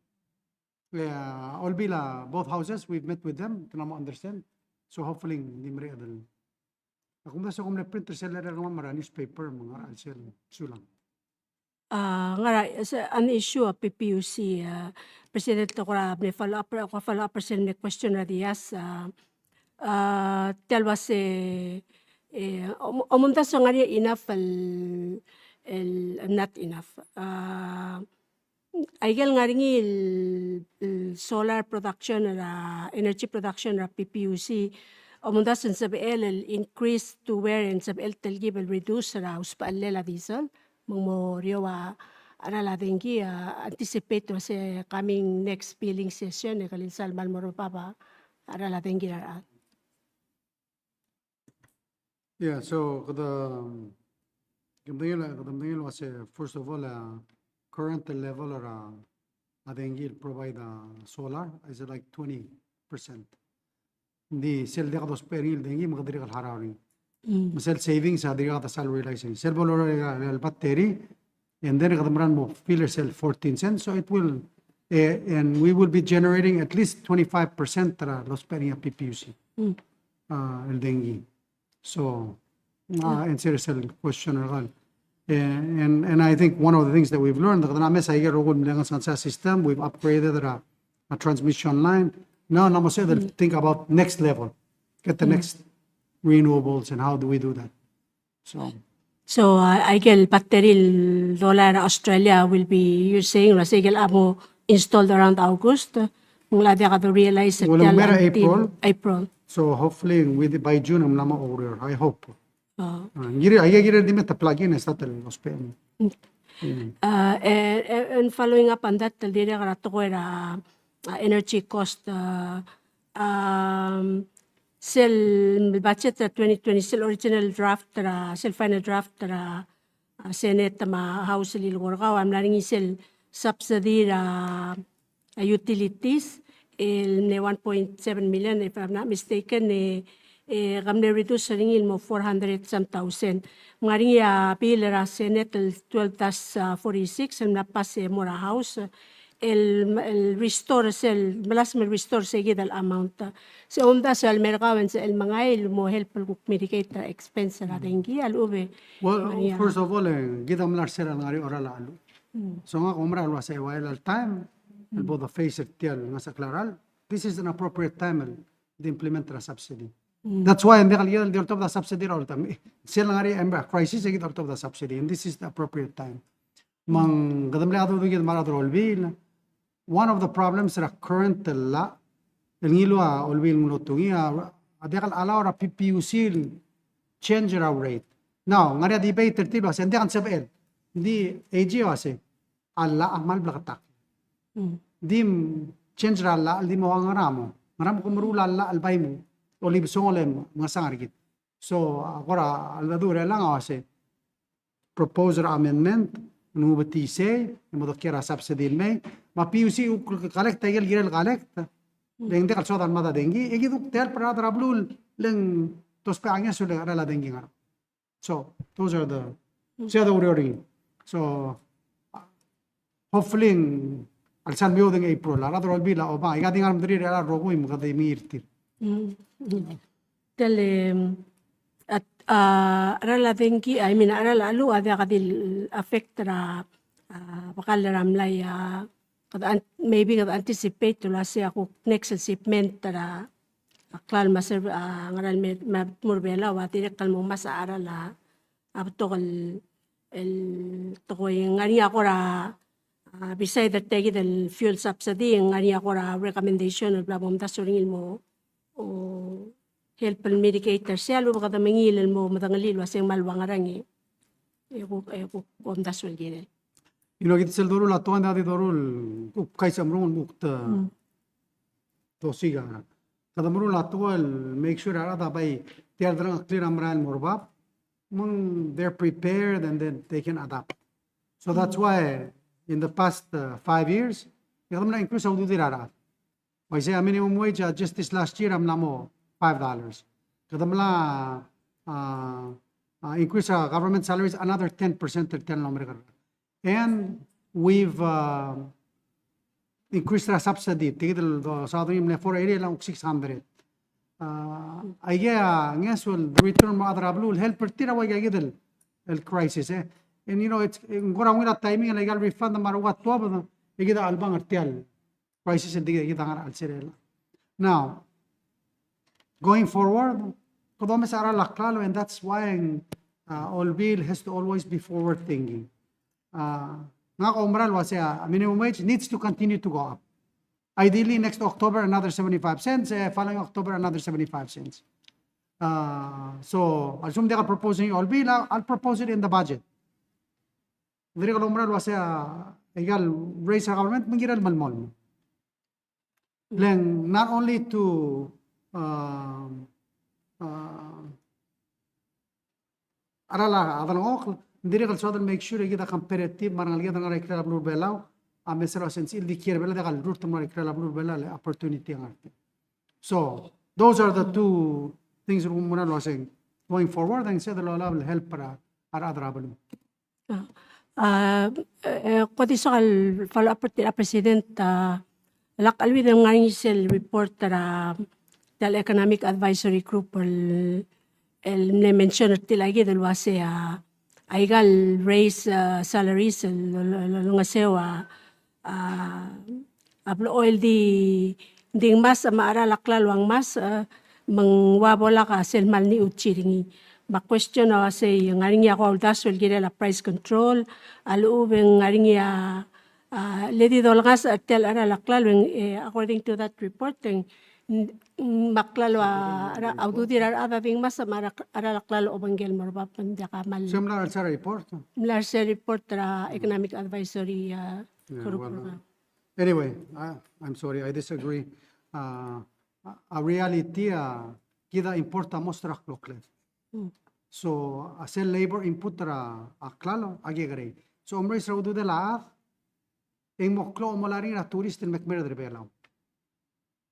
Yeah, Olbiil a both houses, we've met with them, te mla mo understand. So hopefully, ng di mereched el. Ak omdasu e kom mle print er sel letter er kemam er a newspaper, me ng ngar er a chelsel, sulang. A, ngar er a, se, an issue a PPUC, a, President, te kora mle follow up, ko follow up er sel mle question er a Diaz, a, a, tia el uase, e, om-, omdasu e ng ngar er ngii a enough el, el, not enough. A, Aike el ngar er ngii el, el solar production er a, energy production er a PPUC, omdasu e ng sebechel el increase to where e ng sebechel telkib el reduce er a usbechellel a diesel, me ng mo er eou a cheral a dengki, a, anticipate el uase coming next billing session, e ke lilsa el kmal mo er bab a cheral a dengki er a rechad. Yeah, so kede, kede medengei, kede medengei el uase, first of all, a current level er a, a dengki el provide a solar is like twenty percent. Ng di sel diak dousbech er ngii el dengki me kede dirrek el harau er ngii. Me sel savings a dirrek el sal realize er ngii. Sel bo lorellii a battery, and then kede mera el mo fill er sel fourteen cents, so it will, eh, and we will be generating at least twenty-five percent er a lousbech er ngii a PPUC, a, el dengki. So, a, answer er sel question er kau. Eh, and, and I think one of the things that we've learned, kede mla mes aike el rokui el mle ngesonges a system, we've upgraded er a, a transmission line. Now, ng mo sebeched el think about next level, get the next renewables, and how do we do that? So, so, uh, aike el battery el dolai er a Australia will be, you're saying, el uase aike el mo installed around August, ng locha diak de realize er tia el, well, ng mera until April. April. So hopefully with, by June, ng mla mo oureor, I hope. A. A, ng kired, aike el kired el di me te plug in e start el lousbech. Mm. A, e, e, and following up on that, el dirrek er a tekoi er a, a, energy cost, a, um, sel budget er a twenty twenty, sel original draft er a, sel final draft er a, a, Senate me a House el lilekoi er kau, a mla er ngii sel subsidy er a, a, utilities, el mle one point seven million, if I'm not mistaken, e, e, ke mle reduce er ngii el mo four hundred some thousand. Me ng ngar er ngii a bill er a Senate el twelve dash forty-six, el mla pass e mo er a House, el, el restore sel, melasem el restore se kid el amount. Se omdasu el mer kau e ng sebechel el mengai el mo help el kuk mitigate er a expense er a dengki, a lechub e. Well, first of all, e, kid a mla er sel ngar er ngii a cheral a cheluch. So ngak a oumera el uase a ua el time el bo de face er tia el ngesekl a cheral, this is an appropriate time el de implement er a subsidy. That's why ng diak el kired el di oltobed a subsidy er a ultimate. Sel ngar er ngii a crisis e kid a oltobed a subsidy, and this is the appropriate time. Me ng kede mle dmu kid me a rechad er a Olbiil, one of the problems er a current el llach, el ngiluu a Olbiil el nguu a otungii, a, a diak el allow er a PPUC el change er a rate. Now, ng ngar er ngii a debate er tir el uase ng diak, ng sebechel. Ng di AG a uase a llach a kmal bleketakl. Di change er a llach el di mo ua ngera mo, ngera me ke meruul a llach el bai mo olibesongel e mengesang er kid. So, a kora cheldecheduch er chelechang a uase propose er a amendment, ng ubetii sei, e mo dmak er a subsidy el mei, me a PUC a kuk collect aike el kirel collect, le ng diak el soad a lemad a dengki, e kid a kuk di help er a rechad er a beluu, le ng dousbech a ngeso el cheral a dengki ngar er ngii. So, those are the, those are the ureor er ngii. So, hopefully, a lsal meoud er a April, a rechad er a Olbiil a oba, aika di ngar er a medal er a rokui me kede mengiil er tir. Mm. Tia el, em, a, a cheral a dengki, I mean, a cheral a cheluch a diak di affect er a, a, bekall er a mlai, a, kede an-, maybe kede anticipate el uase a kuk next shipment er a, a klalo me a ser-, a, ngera el me, me a tmuu er a Belau a dirrek el mo ngmasech a cheral a, a betok el, el tekoi. Ng ngar er ngii a kora, a, beside er tia kid el fuel subsidy, ng ngar er ngii a kora recommendation el bla bo mdasu er ngii el mo, o, help el mitigate er sei a lechub e kede mengiil el mo medengelii el uase ng kmal ua ngerang e, e kuk, e kuk omdasu el kirel. You know, kid sel doruul a tekoi, ng di doruul, kuk kais a mrung, kuk te, dosiik a. Kede meruul a tekoi el make sure a rechad a bai tia el delengcheklir a merael el mo er bab, me ng they're prepared and then they can adapt. So that's why in the past, uh, five years, e kede mla increase a ududir a rechad. Uaisei a minimum wage, uh, just this last year a mla mo five dollars. Kede mla, uh, uh, increase a government salaries another ten percent er tia el mlo merek er a And we've, uh, increased er a subsidy, tia kid el dosaod er ngii el mle four eighty el kuk six hundred. Uh, aike a ngeso el return mo er a rechad er a beluu el help er tir a ua aika kid el, el crisis, e. And, you know, it's, ng kora ungil a timing el aika el refund me a rokui a tuobed, e kid a chelebangel er tia el crisis el di kid a ngar er a chelsel er a. Now, going forward, kede omes a cheral a klalo, and that's why, uh, Olbiil has to always be forward thinking. Uh, ngak a oumera el uasei a minimum wage needs to continue to go up. Ideally, next October, another seventy-five cents, eh, following October, another seventy-five cents. Uh, so, a lsekum ng diak el propose er ngii a Olbiil, I'll, I'll propose it in the budget. Dirrek el oumera el uasei a, aika el raise er a government, me ng kirel el melemolem. Le ng not only to, um, uh, cheral a delengchokl, ng dirrek el soad el make sure e kid a competitive me a rengeleked el ngar er a ikrel a beluu er a Belau, a mesa el uasei ng sebechir el di kiei er a Belau, diak el rurt el mo er a ikrel a beluu er a Belau, le opportunity a ngar er tir. So, those are the two things el oumera el uasei going forward, e ng sebeched el olab el help er a, a rechad er a beluu. A, a, e, e, kuk di soak el follow up er tir a President, a, lak el ua ng ngar er ngii sel report er a, tia el Economic Advisory Group el, el mle mention er tir a kid el uasei a, aika el raise, a, salaries el, el, el, el olengeseu a, a, a blechoel di, di ngmasech me a cheral a klalo a ngmasech, a, me ng ua bo lak a sel kmal ngii a uchei er ngii. Me a question a uasei ng ngar er ngii a kuk uldasu el kirel a price control, a lechub e ng ngar er ngii a, a, le di dolengasech er tia el cheral a klalo, e, according to that report, e ng, ng, me a klalo a, a, a ududir a rechad a di ngmasech me a cheral a klalo a obengkel el mo er bab me ng diak a kmal. Se mla er sel report? Mla er sel report er a Economic Advisory, a, group. Anyway, I, I'm sorry, I disagree. Uh, a, a reality, uh, kid a import a most er a klokled. So, a sel labor input er a, a klalo, a kekerei. So, omraise er a ududel a chad, e ng mo klou a omelai er ngii er a tourist el me kmeed er a Belau.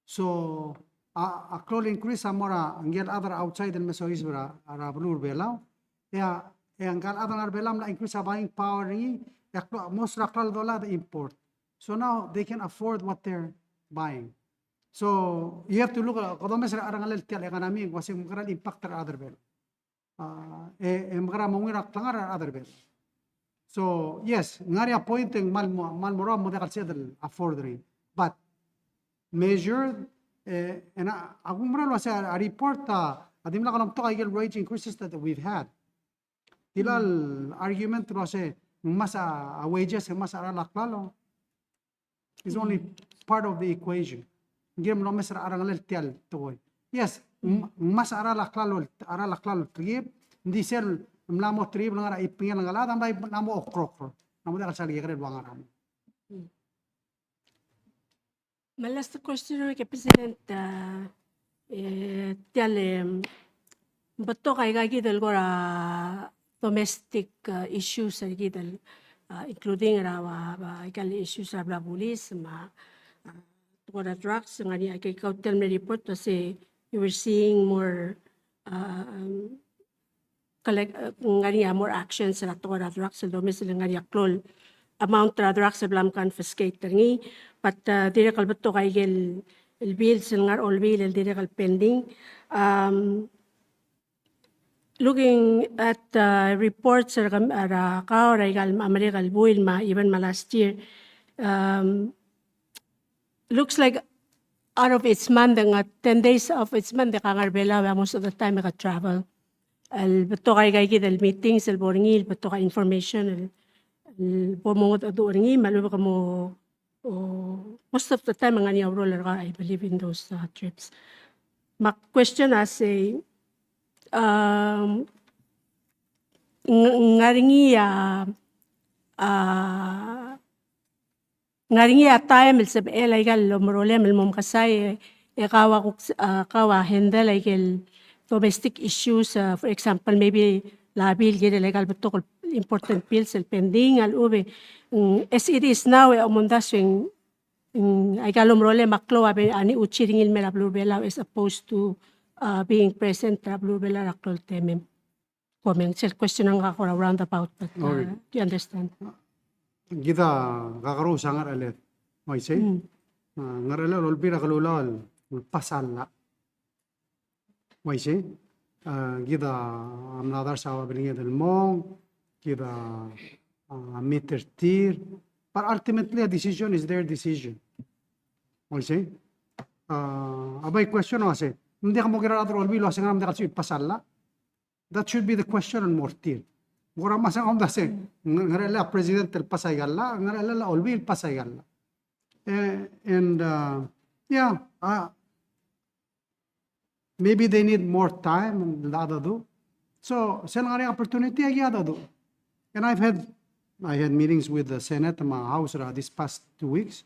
So, a, a klou el increase a mo er a ngike el chad er a outside el me soiseb er a, er a beluu er a Belau. E a, e a ngike el chad er a Belau a mla increase a buying power er ngii, e a klou, most er a klalo a dolai a de import. So now they can afford what they're buying. So you have to look, uh, kede omes er a cheral a tia el economy, ng uasei ng mekera el impact er a rechad er a Belau. Uh, e, e mekera mo ungil a klengar er a rechad er a Belau. So, yes, ng ngar er ngii a point e ng kmal mo, kmal mo er a mo diak el sebeched el afford er ngii. But measured, e, e ng, a kumerang el uasei a report a, a dimlak el omtok a ikel wage increases that we've had. Tia el argument el uasei ng ngmasech a wages, ng ngmasech a cheral a klalo is only part of the equation. Ng kirem el omes er a cheral el tia el tekoi. Yes, ng, ng ngmasech a cheral a klalo, cheral a klalo el tekib, ng di sel mla mo tekib el ngar er a ibengel a Belau, a mla mo okrokl. Ng mo diak el sal kekerei el ua ngar er a. My last question, Mister President, uh, e, tia el, em, betok aika kid el kora domestic, uh, issues er kid el, uh, including er a, uh, uh, aika el issues er a bla bulis, me a, uh, tekoi er a drugs, ng ngar er ngii aika kid el report, uasei you were seeing more, uh, um, collect, uh, ng ngar er ngii a more actions er a tekoi er a drugs, el domes el ngar er ngii a klou el amount er a drugs el bla mconfiscate er ngii, but, uh, dirrek el betok aike el, el bills el ngar er a olbiil el dirrek el pending. Um, looking at, uh, reports er a, er a kau er aika el Amerika el buil me a even me a last year, um, looks like out of each month, ng ten days of each month, e ke ngar er a Belau, e most of the time e ke travel. El betok aika kid el meetings el bo er ngii, el betok a information el, el bo mongedecheduch er ngii, me a lechub e ke mo, o, most of the time e ng ngar er ngii a ureor er kau, I believe, in those, uh, trips. Me a question a sei, um, ng, ng ngar er ngii a, a, ng ngar er ngii a taem el sebechel aika el omerolem el mo mekesai, e, e kau a kuk, a, kau a handle aike el domestic issues, uh, for example, maybe a bill, kirel aika el betok el important bills el pending, a lechub e, mm, as it is now, e a omdasu e ng, mm, aika el omerolem a klou a be, a ngechuchir er ngii el mei er a beluu er a Belau as opposed to, uh, being present er a beluu er a Belau er a klou el temem. Comment, sel question a ngak a kora roundabout, but, uh, okay, do you understand? Kid a kakerous a ngercheled. Uaisei? Mm. Uh, ngerchelel a Olbiil er a Kelulau el pass a llach. Uaisei? Uh, kid a mla dars a babilnged el mong, kid a, uh, meet er tir, but ultimately a decision is their decision. Uaisei? Uh, a bai question a uase, ng diak mo kirel a rechad er a Olbiil el uase ng ngera me ng diak el sebechir el pass a llach? That should be the question el mo er tir. Ng kora mesa a omdasu e ng, ngerchelel a president el pass aika el llach, ngerchelel a Olbiil el pass aika el llach. Eh, and, uh, yeah, uh, maybe they need more time el dedu. So, sel ngar er ngii a opportunity, aki dedu. And I've had, I had meetings with the Senate me a House er a this past two weeks.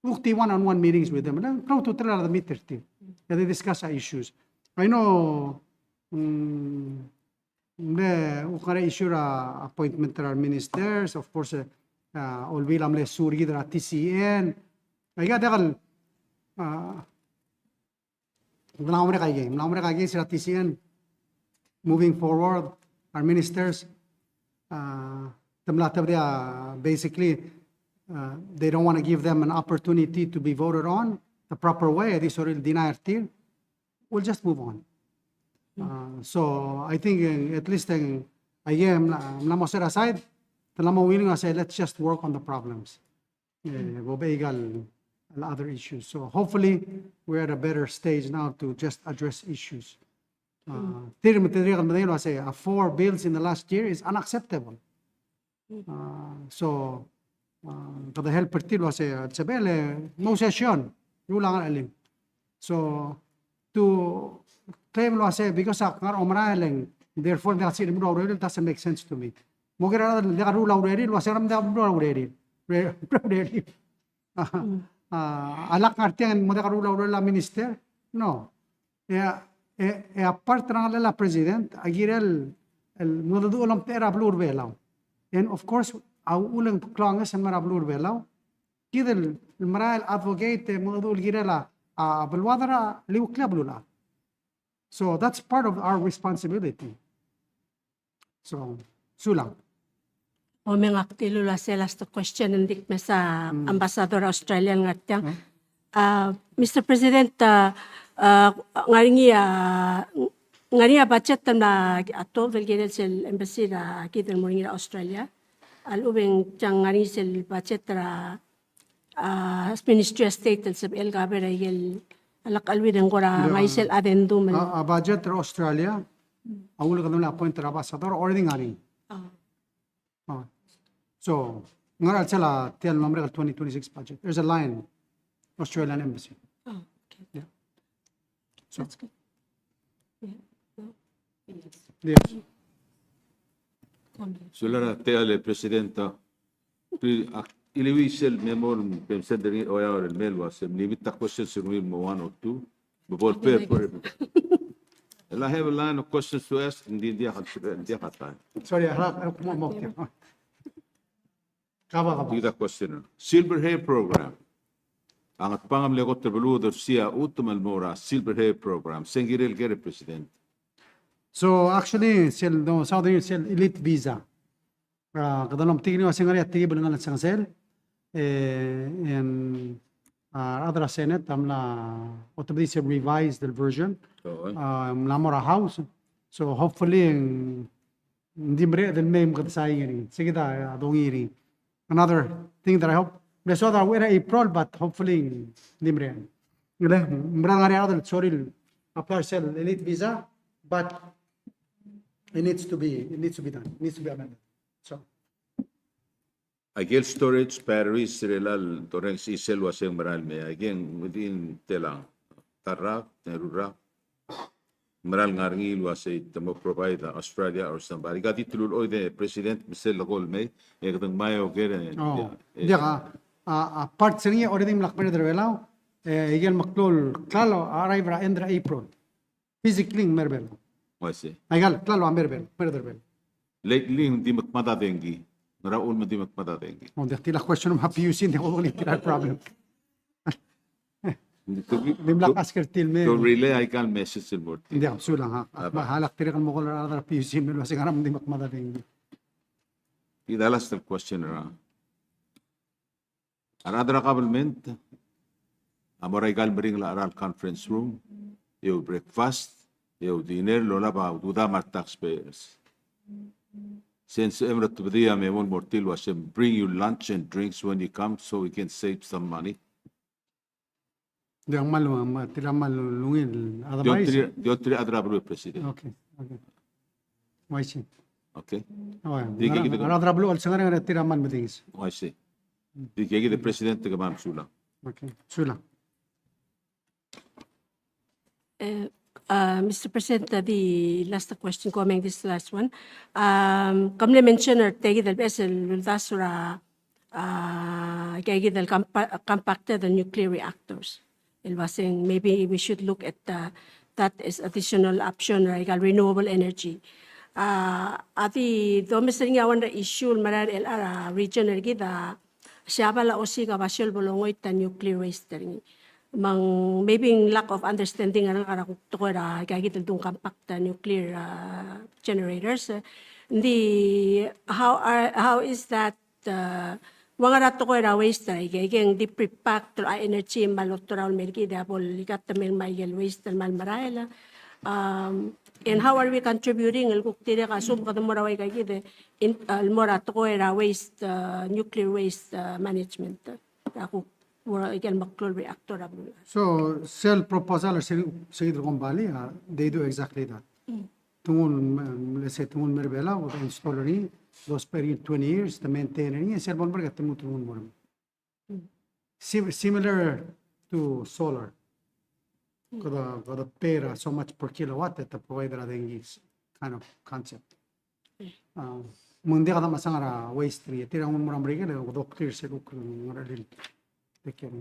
Kuk di one-on-one meetings with them. Ng klou a ultutelel a rechad el meet er tir. E di discuss a issues. I know, mm, ng mle kuk ngar er ngii a issue er a appointment er a ministers, of course, eh, uh, Olbiil a mle sue er kid er a T C N. Aika diak el, uh, Ng mla merek aikei, ng mla merek aikei er a T C N. Moving forward, our ministers, uh, te mla tebedii, uh, basically, uh, they don't want to give them an opportunity to be voted on the proper way, e di sorir el deny er tir. We'll just move on. Uh, so I think, uh, at least, uh, aikei, ng mla, ng mla mo set aside, te mla mo willing a se, let's just work on the problems. Eh, bo beik el, el other issues. So hopefully we're at a better stage now to just address issues. Uh, tir me te dirrek el medengei el uase, uh, four bills in the last year is unacceptable. Uh, so, uh, kede help er tir el uase, uh, sebechel, eh, mo session, ruul a ngerchelim. So, to claim el uase, because ak ngar er a omerael e ng, therefore, ng diak el sebechir el meruul a urerir, doesn't make sense to me. Mo kirel a rechad el diak el meruul a urerir, el uase ng diak el meruul a urerir. Ure-, urerir. A, a lak ngar tiang e ng mo diak el meruul a urerir a minister? No. E a, e, e a part er a ngerchelel a president, a kirel el, el mengedecheduch el omtechei er a beluu er a Belau. And of course, a uchul e ng klou a ngeso el mei er a beluu er a Belau, kid el merael el advocate e mengedecheduch el kirel a, a beluad er a liueklii a beluulechad. So that's part of our responsibility. So, sulang. O me ngak dilu el uase last question e ng di mesa, mm, ambassador er a Australia el ngar tiang. Mm. Uh, Mister President, uh, uh, ngar er ngii a, ngar er ngii a budget el mla tuobed el kirel sel embassy er a kid el mo er ngii er a Australia. A lechub e ng tiang ngar er ngii sel budget er a, a, Ministry of State el sebechel el cover a ikel, a lak cheleuid e ng kora ngar er ngii sel addendum el. A, a budget er a Australia, a uchul e kede mla appoint er a ambassador, already ngar er ngii. A. Oh. So, ngar er a chelsel a tia el mla merek el twenty twenty-six budget. There's a line, Australian Embassy. Oh, okay. Yeah. So. That's good. Yeah. No? Yes. Yes. Sulang er a techall e President, a, pi-, ak, iliuii sel memo el mei me send er ngii er a Oreor el mei el uase, limit a questions er ngii el mo one or two. Before fair for everyone. And I have a line of questions to ask, and di, di, di, di, di, sorry, I have, I have more, more. Kaba, kaba. Di the question. Silver Hair Program. A Ngatpang a mle kot el beluu el dosii a chutem el mo er a Silver Hair Program. Se ng kirel ker, President? So, actually, sel, no, Southern, sel elite visa. A, kede lomtik er ngii el uase ng ngar er ngii a tekib el ngar er a chelsel, e, e ng, a, rechad er a Senate a mla otobedii sel revised version. Oo. A, mla mo er a House. So hopefully, ng di mereched el mei me kede sain er ngii. Sei kid a, a dongiil er ngii. Another thing that I hope, mle soad er a uchei er a April, but hopefully, ng di mereched. Ng di mereched el ngar er ngii a rechad el sorir el apply er sel elite visa, but it needs to be, it needs to be done. It needs to be amended. So. Aikel storage batteries er a elechang el dorrenges er sel uase ng merael mei, aikel within telang, ta el rak, teru el rak, merael ngar er ngii el uase te mo provide a Australia or somebody. Ka di te lulechoid e President me sel lekol mei, e kede ngmai a oker e. Oh, e, diak a, a, a parts er ngii already mla kmeed er a Belau, e, aikel meklou el klalo a arrive er a end er a April. Physically ng mei er a Belau. Uaisei. Aika el, klalo a mer a bel, mer a bel. Lately, ng di mekmad a dengki. Ngera uchul me ng di mekmad a dengki? Oh, ng di tia el question me a P U C, ng di ko el tia el problem. Ng di mla ask er tir el me. To relay aika el message el mo er tir. Ng di, sulang, ha. A lak tirke el mo call er a rechad er a P U C el me el uase ngera me ng di mekmad a dengki. Tia el last el question er a A rechad er a government a mo er aika el meringel a cheral conference room, e ou breakfast, e ou dinner, el olab a udoud me a re taxpayers. Since e mlo tebedii a memo el mo er tir el uase bring your lunch and drinks when you come so we can save some money. Di ng kmal, ma, tia el kmal ungil, di otherwise. Di other, di other a beluu, President. Okay, okay. Uaisei. Okay. Oi, di kid a rechad er a beluu a olsengel er tia el kmal meetings. Uaisei. Di kid a President, ke kmal mesulang. Okay, sulang. Eh, uh, Mister President, uh, the last question, coming this last one. Um, ke mle mention er tia kid el beches el uldasu er a, uh, tia kid el compa-, compacted el nuclear reactors. El uaseng, maybe we should look at, uh, that as additional option, right? Aika el renewable energy. Uh, a di domes er ngii a one er a issue el merael er a region er kid a Siabal a osiik a basio el bo longoit a nuclear waste er ngii. Me ng maybe ng lack of understanding er ngak er a kuk tekoi er a ika kid el dung compact a nuclear, uh, generators. Ng di, how are, how is that, uh, ua ngera a tekoi er a waste er a ike, ike ng di pre-pack el a energy me a lotorau el mer kid e a bo el ika te mei me a ike el waste el kmal merael. Um, and how are we contributing el kuk dirrek a sum kede mo er a ua ika kid in, uh, el mo er a tekoi er a waste, uh, nuclear waste, uh, management. A kuk, ua ike el meklou el reactor a beluu. So, sel proposal er se, se kid el kombalii, uh, they do exactly that. Mm. Te nguu, um, let's say, te nguu el mer a Belau, te install er ngii, those per twenty years, te maintain er ngii, sel bo el merek e te lmuut el nguu el mo er a Sim-, similar to solar. Kede, kede pay er a so much per kilowatt e te provide er a dengki kind of concept. Uh, me ng diak a mesang er a waste er ngii. Tir a nguu el mo er a Merikel e kede clear sel kuk ngerchelel. Take care.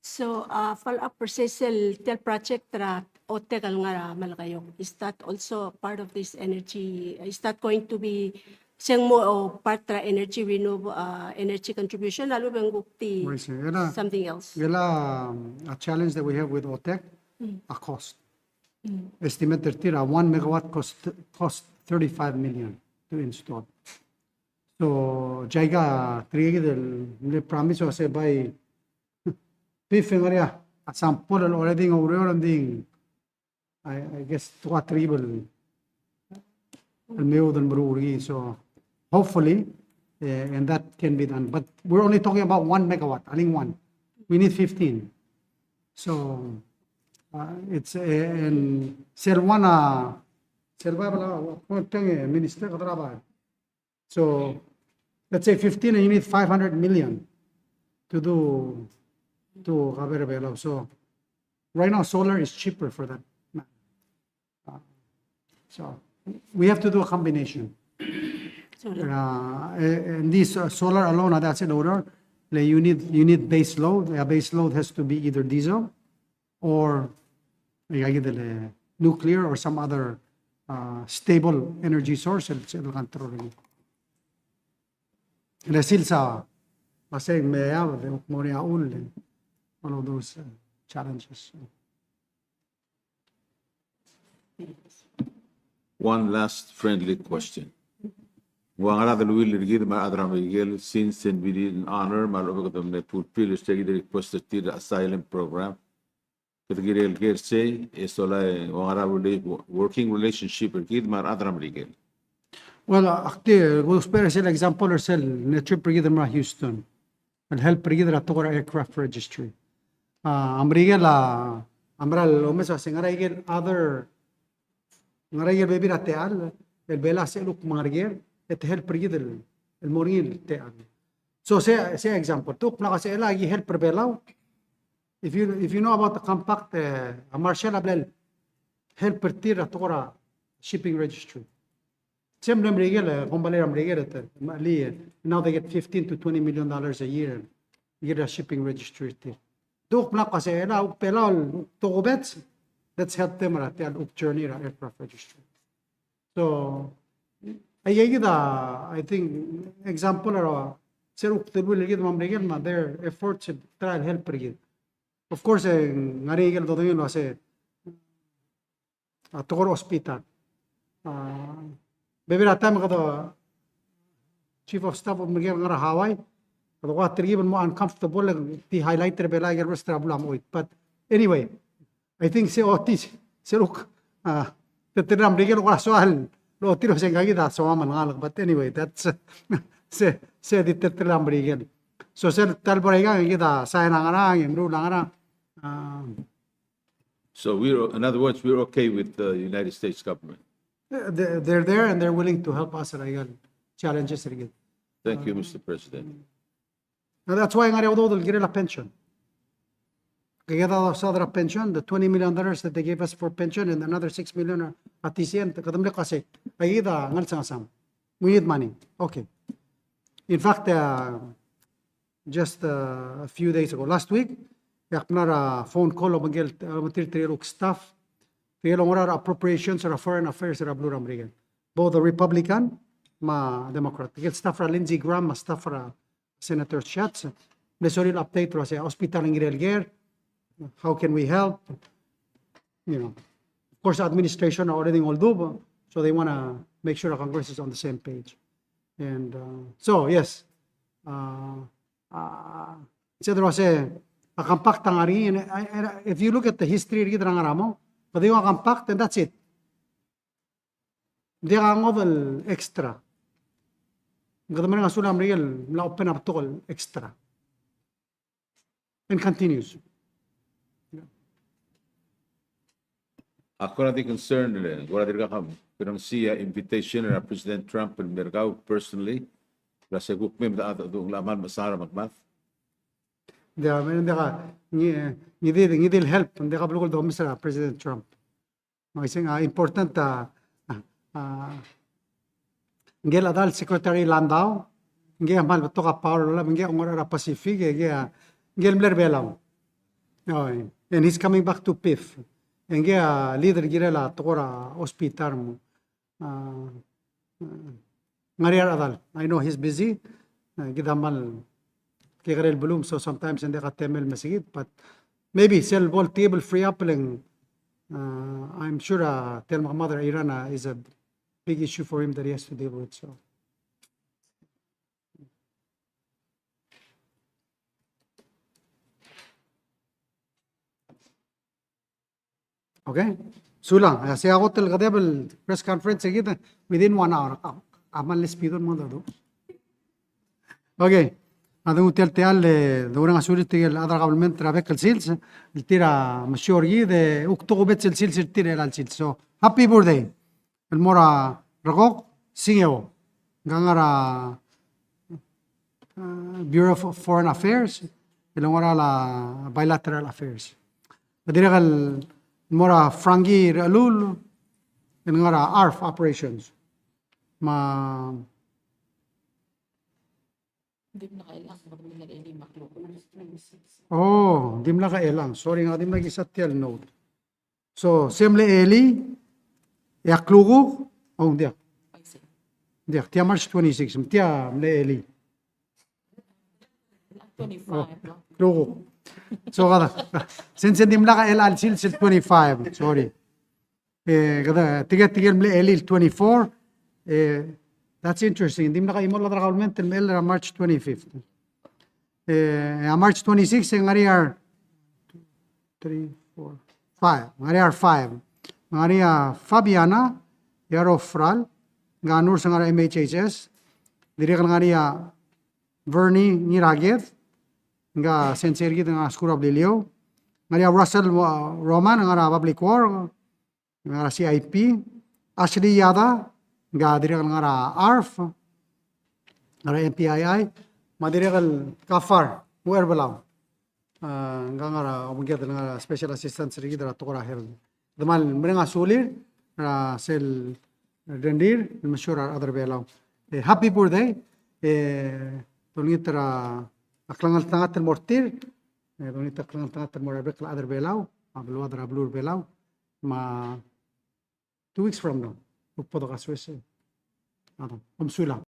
So, uh, follow up er sel tia el project er a OTEC el ngar er a Melekeok. Is that also part of this energy? Is that going to be Seng mo, o, part er a energy renewable, uh, energy contribution, a lechub e ng kuk di something else. Ngera, um, a challenge that we have with OTEC, a cost. Estimate er tir a one megawatt cost, cost thirty-five million to install. So, tia kid a, tirke kid el mle promise el uase bai, bai fengarea a sample el already ng oureor, ng di I, I guess te kuk triple el meoud el meruul er ngii. So hopefully, eh, and that can be done. But we're only talking about one megawatt, a leng one. We need fifteen. So, uh, it's, eh, and sel one, uh, sel one, uh, Minister, So, let's say fifteen, and you need five hundred million to do, to cover Belau. So, right now, solar is cheaper for that. Uh, so, we have to do a combination. Solar. Uh, and this, uh, solar alone, that's an order. Like, you need, you need base load. A base load has to be either diesel or, like, either, uh, nuclear or some other, uh, stable energy source, el, el control. Le sils a, a sei me a, de, mo er a ull, all of those, uh, challenges. One last friendly question. Ng ua ngera a deleuill er kid me a rechad er a Merikel, since we didn't honor, me a lechub e kede mle fulfill er se kid el request er tir er a asylum program. Kede kirel ker sei, e sola e ua ngera a rela-, working relationship er kid me a rechad er a Merikel. Well, ak di, kusbech er sel example er sel mle trip er kid el mo er a Houston. El help er kid er a tekoi er a aircraft registry. A, a Merikel a, a mera el omes a se ngera ikel other, ngera ikel bebil er a techall el Belau a sebechel kuk mengereker, e te help er kid el, el mo er ngii el techall. So, se, se example, te kuk mla ko se el aki help er Belau. If you, if you know about the compact, eh, a Marshall a bla el help er tir er a tekoi er a shipping registry. Same el Merikel, eh, kombalii er a Merikel, eh, me a li, eh, now they get fifteen to twenty million dollars a year, year er a shipping registry er tir. Te kuk mla ko se el a, kuk Belau el, kuk tokubets, let's help them er a, tia el kuk journey er a aircraft registry. So, aikakid a, I think, example er a, se er a kuk telbuil er kid me a Merikel me a their efforts to try and help er kid. Of course, e ng ngar er ngii a ikel dodengei el uase, a, tekoi er a hospital. A, bebil er a taem kede chief of staff er a Merikel el ngar er a Hawaii, kede ko er a telkib el mo uncomfortable e di highlight er a Belau el rest er a beluu a mo oit. But anyway, I think se otis, se luk, a, teletelel a Merikel el kora soal el otir el uase ng kakid a soam el ngalek. But anyway, that's, se, se di teletelel a Merikel. So sel ta el bo er a ikang, kid a sign a ngerang, e meruul a ngerang. A, So we're, in other words, we're okay with the United States government. They, they're there and they're willing to help us er a ikal challenges er kid. Thank you, Mister President. Now that's why ng ngar er ngii a udoud el kirel a pension. Kede a saod er a pension, the twenty million dollars that they gave us for pension and another six million er a T C M, kede mle kmo se, aikakid a ngar er a ngesam. We need money. Okay. In fact, uh, just, uh, a few days ago, last week, e ak mla er a phone call el obengkel, uh, tirke el kuk staff, tirke el ngar er a appropriations er a foreign affairs er a beluu er a Merikel. Both the Republican me a Democrat. Tirke el staff er a Lindsey Graham me a staff er a Senator Schatz. Mle sorir el update er a se hospital a kirel ker, how can we help? You know, of course, administration are already oldub, so they want to make sure the Congress is on the same page. And, uh, so, yes, uh, uh, se er a se, a compact a ngar er ngii, and, and if you look at the history er kid er a ngar er a mong, kede di ua compact, and that's it. Ng diak a ngodech el extra. Ng kede mereng a sulel a Merikel el mla open a betok el extra. And continues. Ak kora di concern el, kora dirkak a kora ng sei a invitation er a President Trump el mer kau personally, er a se kuk mei me a, a, a, a mal mesa er a mekemad. Ng diak, ng diak a, ng, ng di, ng di el help, ng diak a belkul domes er a President Trump. Me isei a, important a, a, a, ngike el chedal Secretary Landau, ngike a kmal betok a power el lolab, ngike a ngar er a Pacific, ngike a, ngike el mle er a Belau. Oh, and he's coming back to PIF. Ngike a leader el kirel a tekoi er a hospital mo. A, a, ngar er ngii a rechedal. I know he's busy. A, kid a kmal kekerei el beluu, so sometimes e ng diak a temel el meskid, but maybe sel bo el table free up el ng, a, I'm sure, a, tia el mekemad er a Iran, a, is a big issue for him that he has to deal with, so. Okay. Sulang, a, sei a kot el kedeb el press conference er kid within one hour. A, a kmal speed el mo dmu. Okay. A dmu tia el, tia el, e, doureng a sulir tirke el chad er a government er a bek el sils, el tir a mesiou er kid, e, kuk tokubets el sils er tir er a chelecha el sils. So, happy birthday. El mo er a Rekok Singeo, ng ngar er a, a, Bureau of Foreign Affairs, el ngar er a Bilateral Affairs. Dirrek el mo er a Frankie Rechelul, el ngar er a ARF Operations. Me a Dimlak a Elang, ng dimlak a Elang. Sorry, ng dimlak a ikang tia el note. So, se mle elii, e a klukuk, oh, ng diak. Ng diak, tia March twenty-six, tia mle elii. Oh, klukuk. So, kede, se ng, se ng dimlak a chelecha el sils el twenty-five, sorry. E, kede, tirke, tirke el mle elii el twenty-four, e, that's interesting. Dimlak a chimo el chad er a government el mle er a March twenty-fifth. E, a March twenty-six, e ng ngar er ngii a, three, four, five. Ng ngar er ngii a five. Ng ngar er ngii a Fabiana Yarofral, ng ngar er a nurse er a M H H S. Dirrek el ngar er ngii a Bernie Ngiraked, ng sensei er kid er a skuul er a Beliliou. Ng ngar er ngii a Russell Wa-, Roman, ng ngar er a public work, ng ngar er a C I P. Ashley Yada, ng dirrek el ngar er a ARF, ngar er a M P I I, me a dirrek el Kafar, Uerbelau. A, ng ngar er a, obengked el ngar er a special assistance er kid er a tekoi er a health. Kede kmal mereng a sulir er a sel rengrir el mesiou er a rechad er a Belau. E, happy birthday. E, dolengit er a klengeltengat el mo er tir. E, dolengit er a klengeltengat el mo er a bek el chad er a Belau, a beluad er a beluu er a Belau. Me a two weeks from now, kuk bo dekasoes e. A, kom sulang.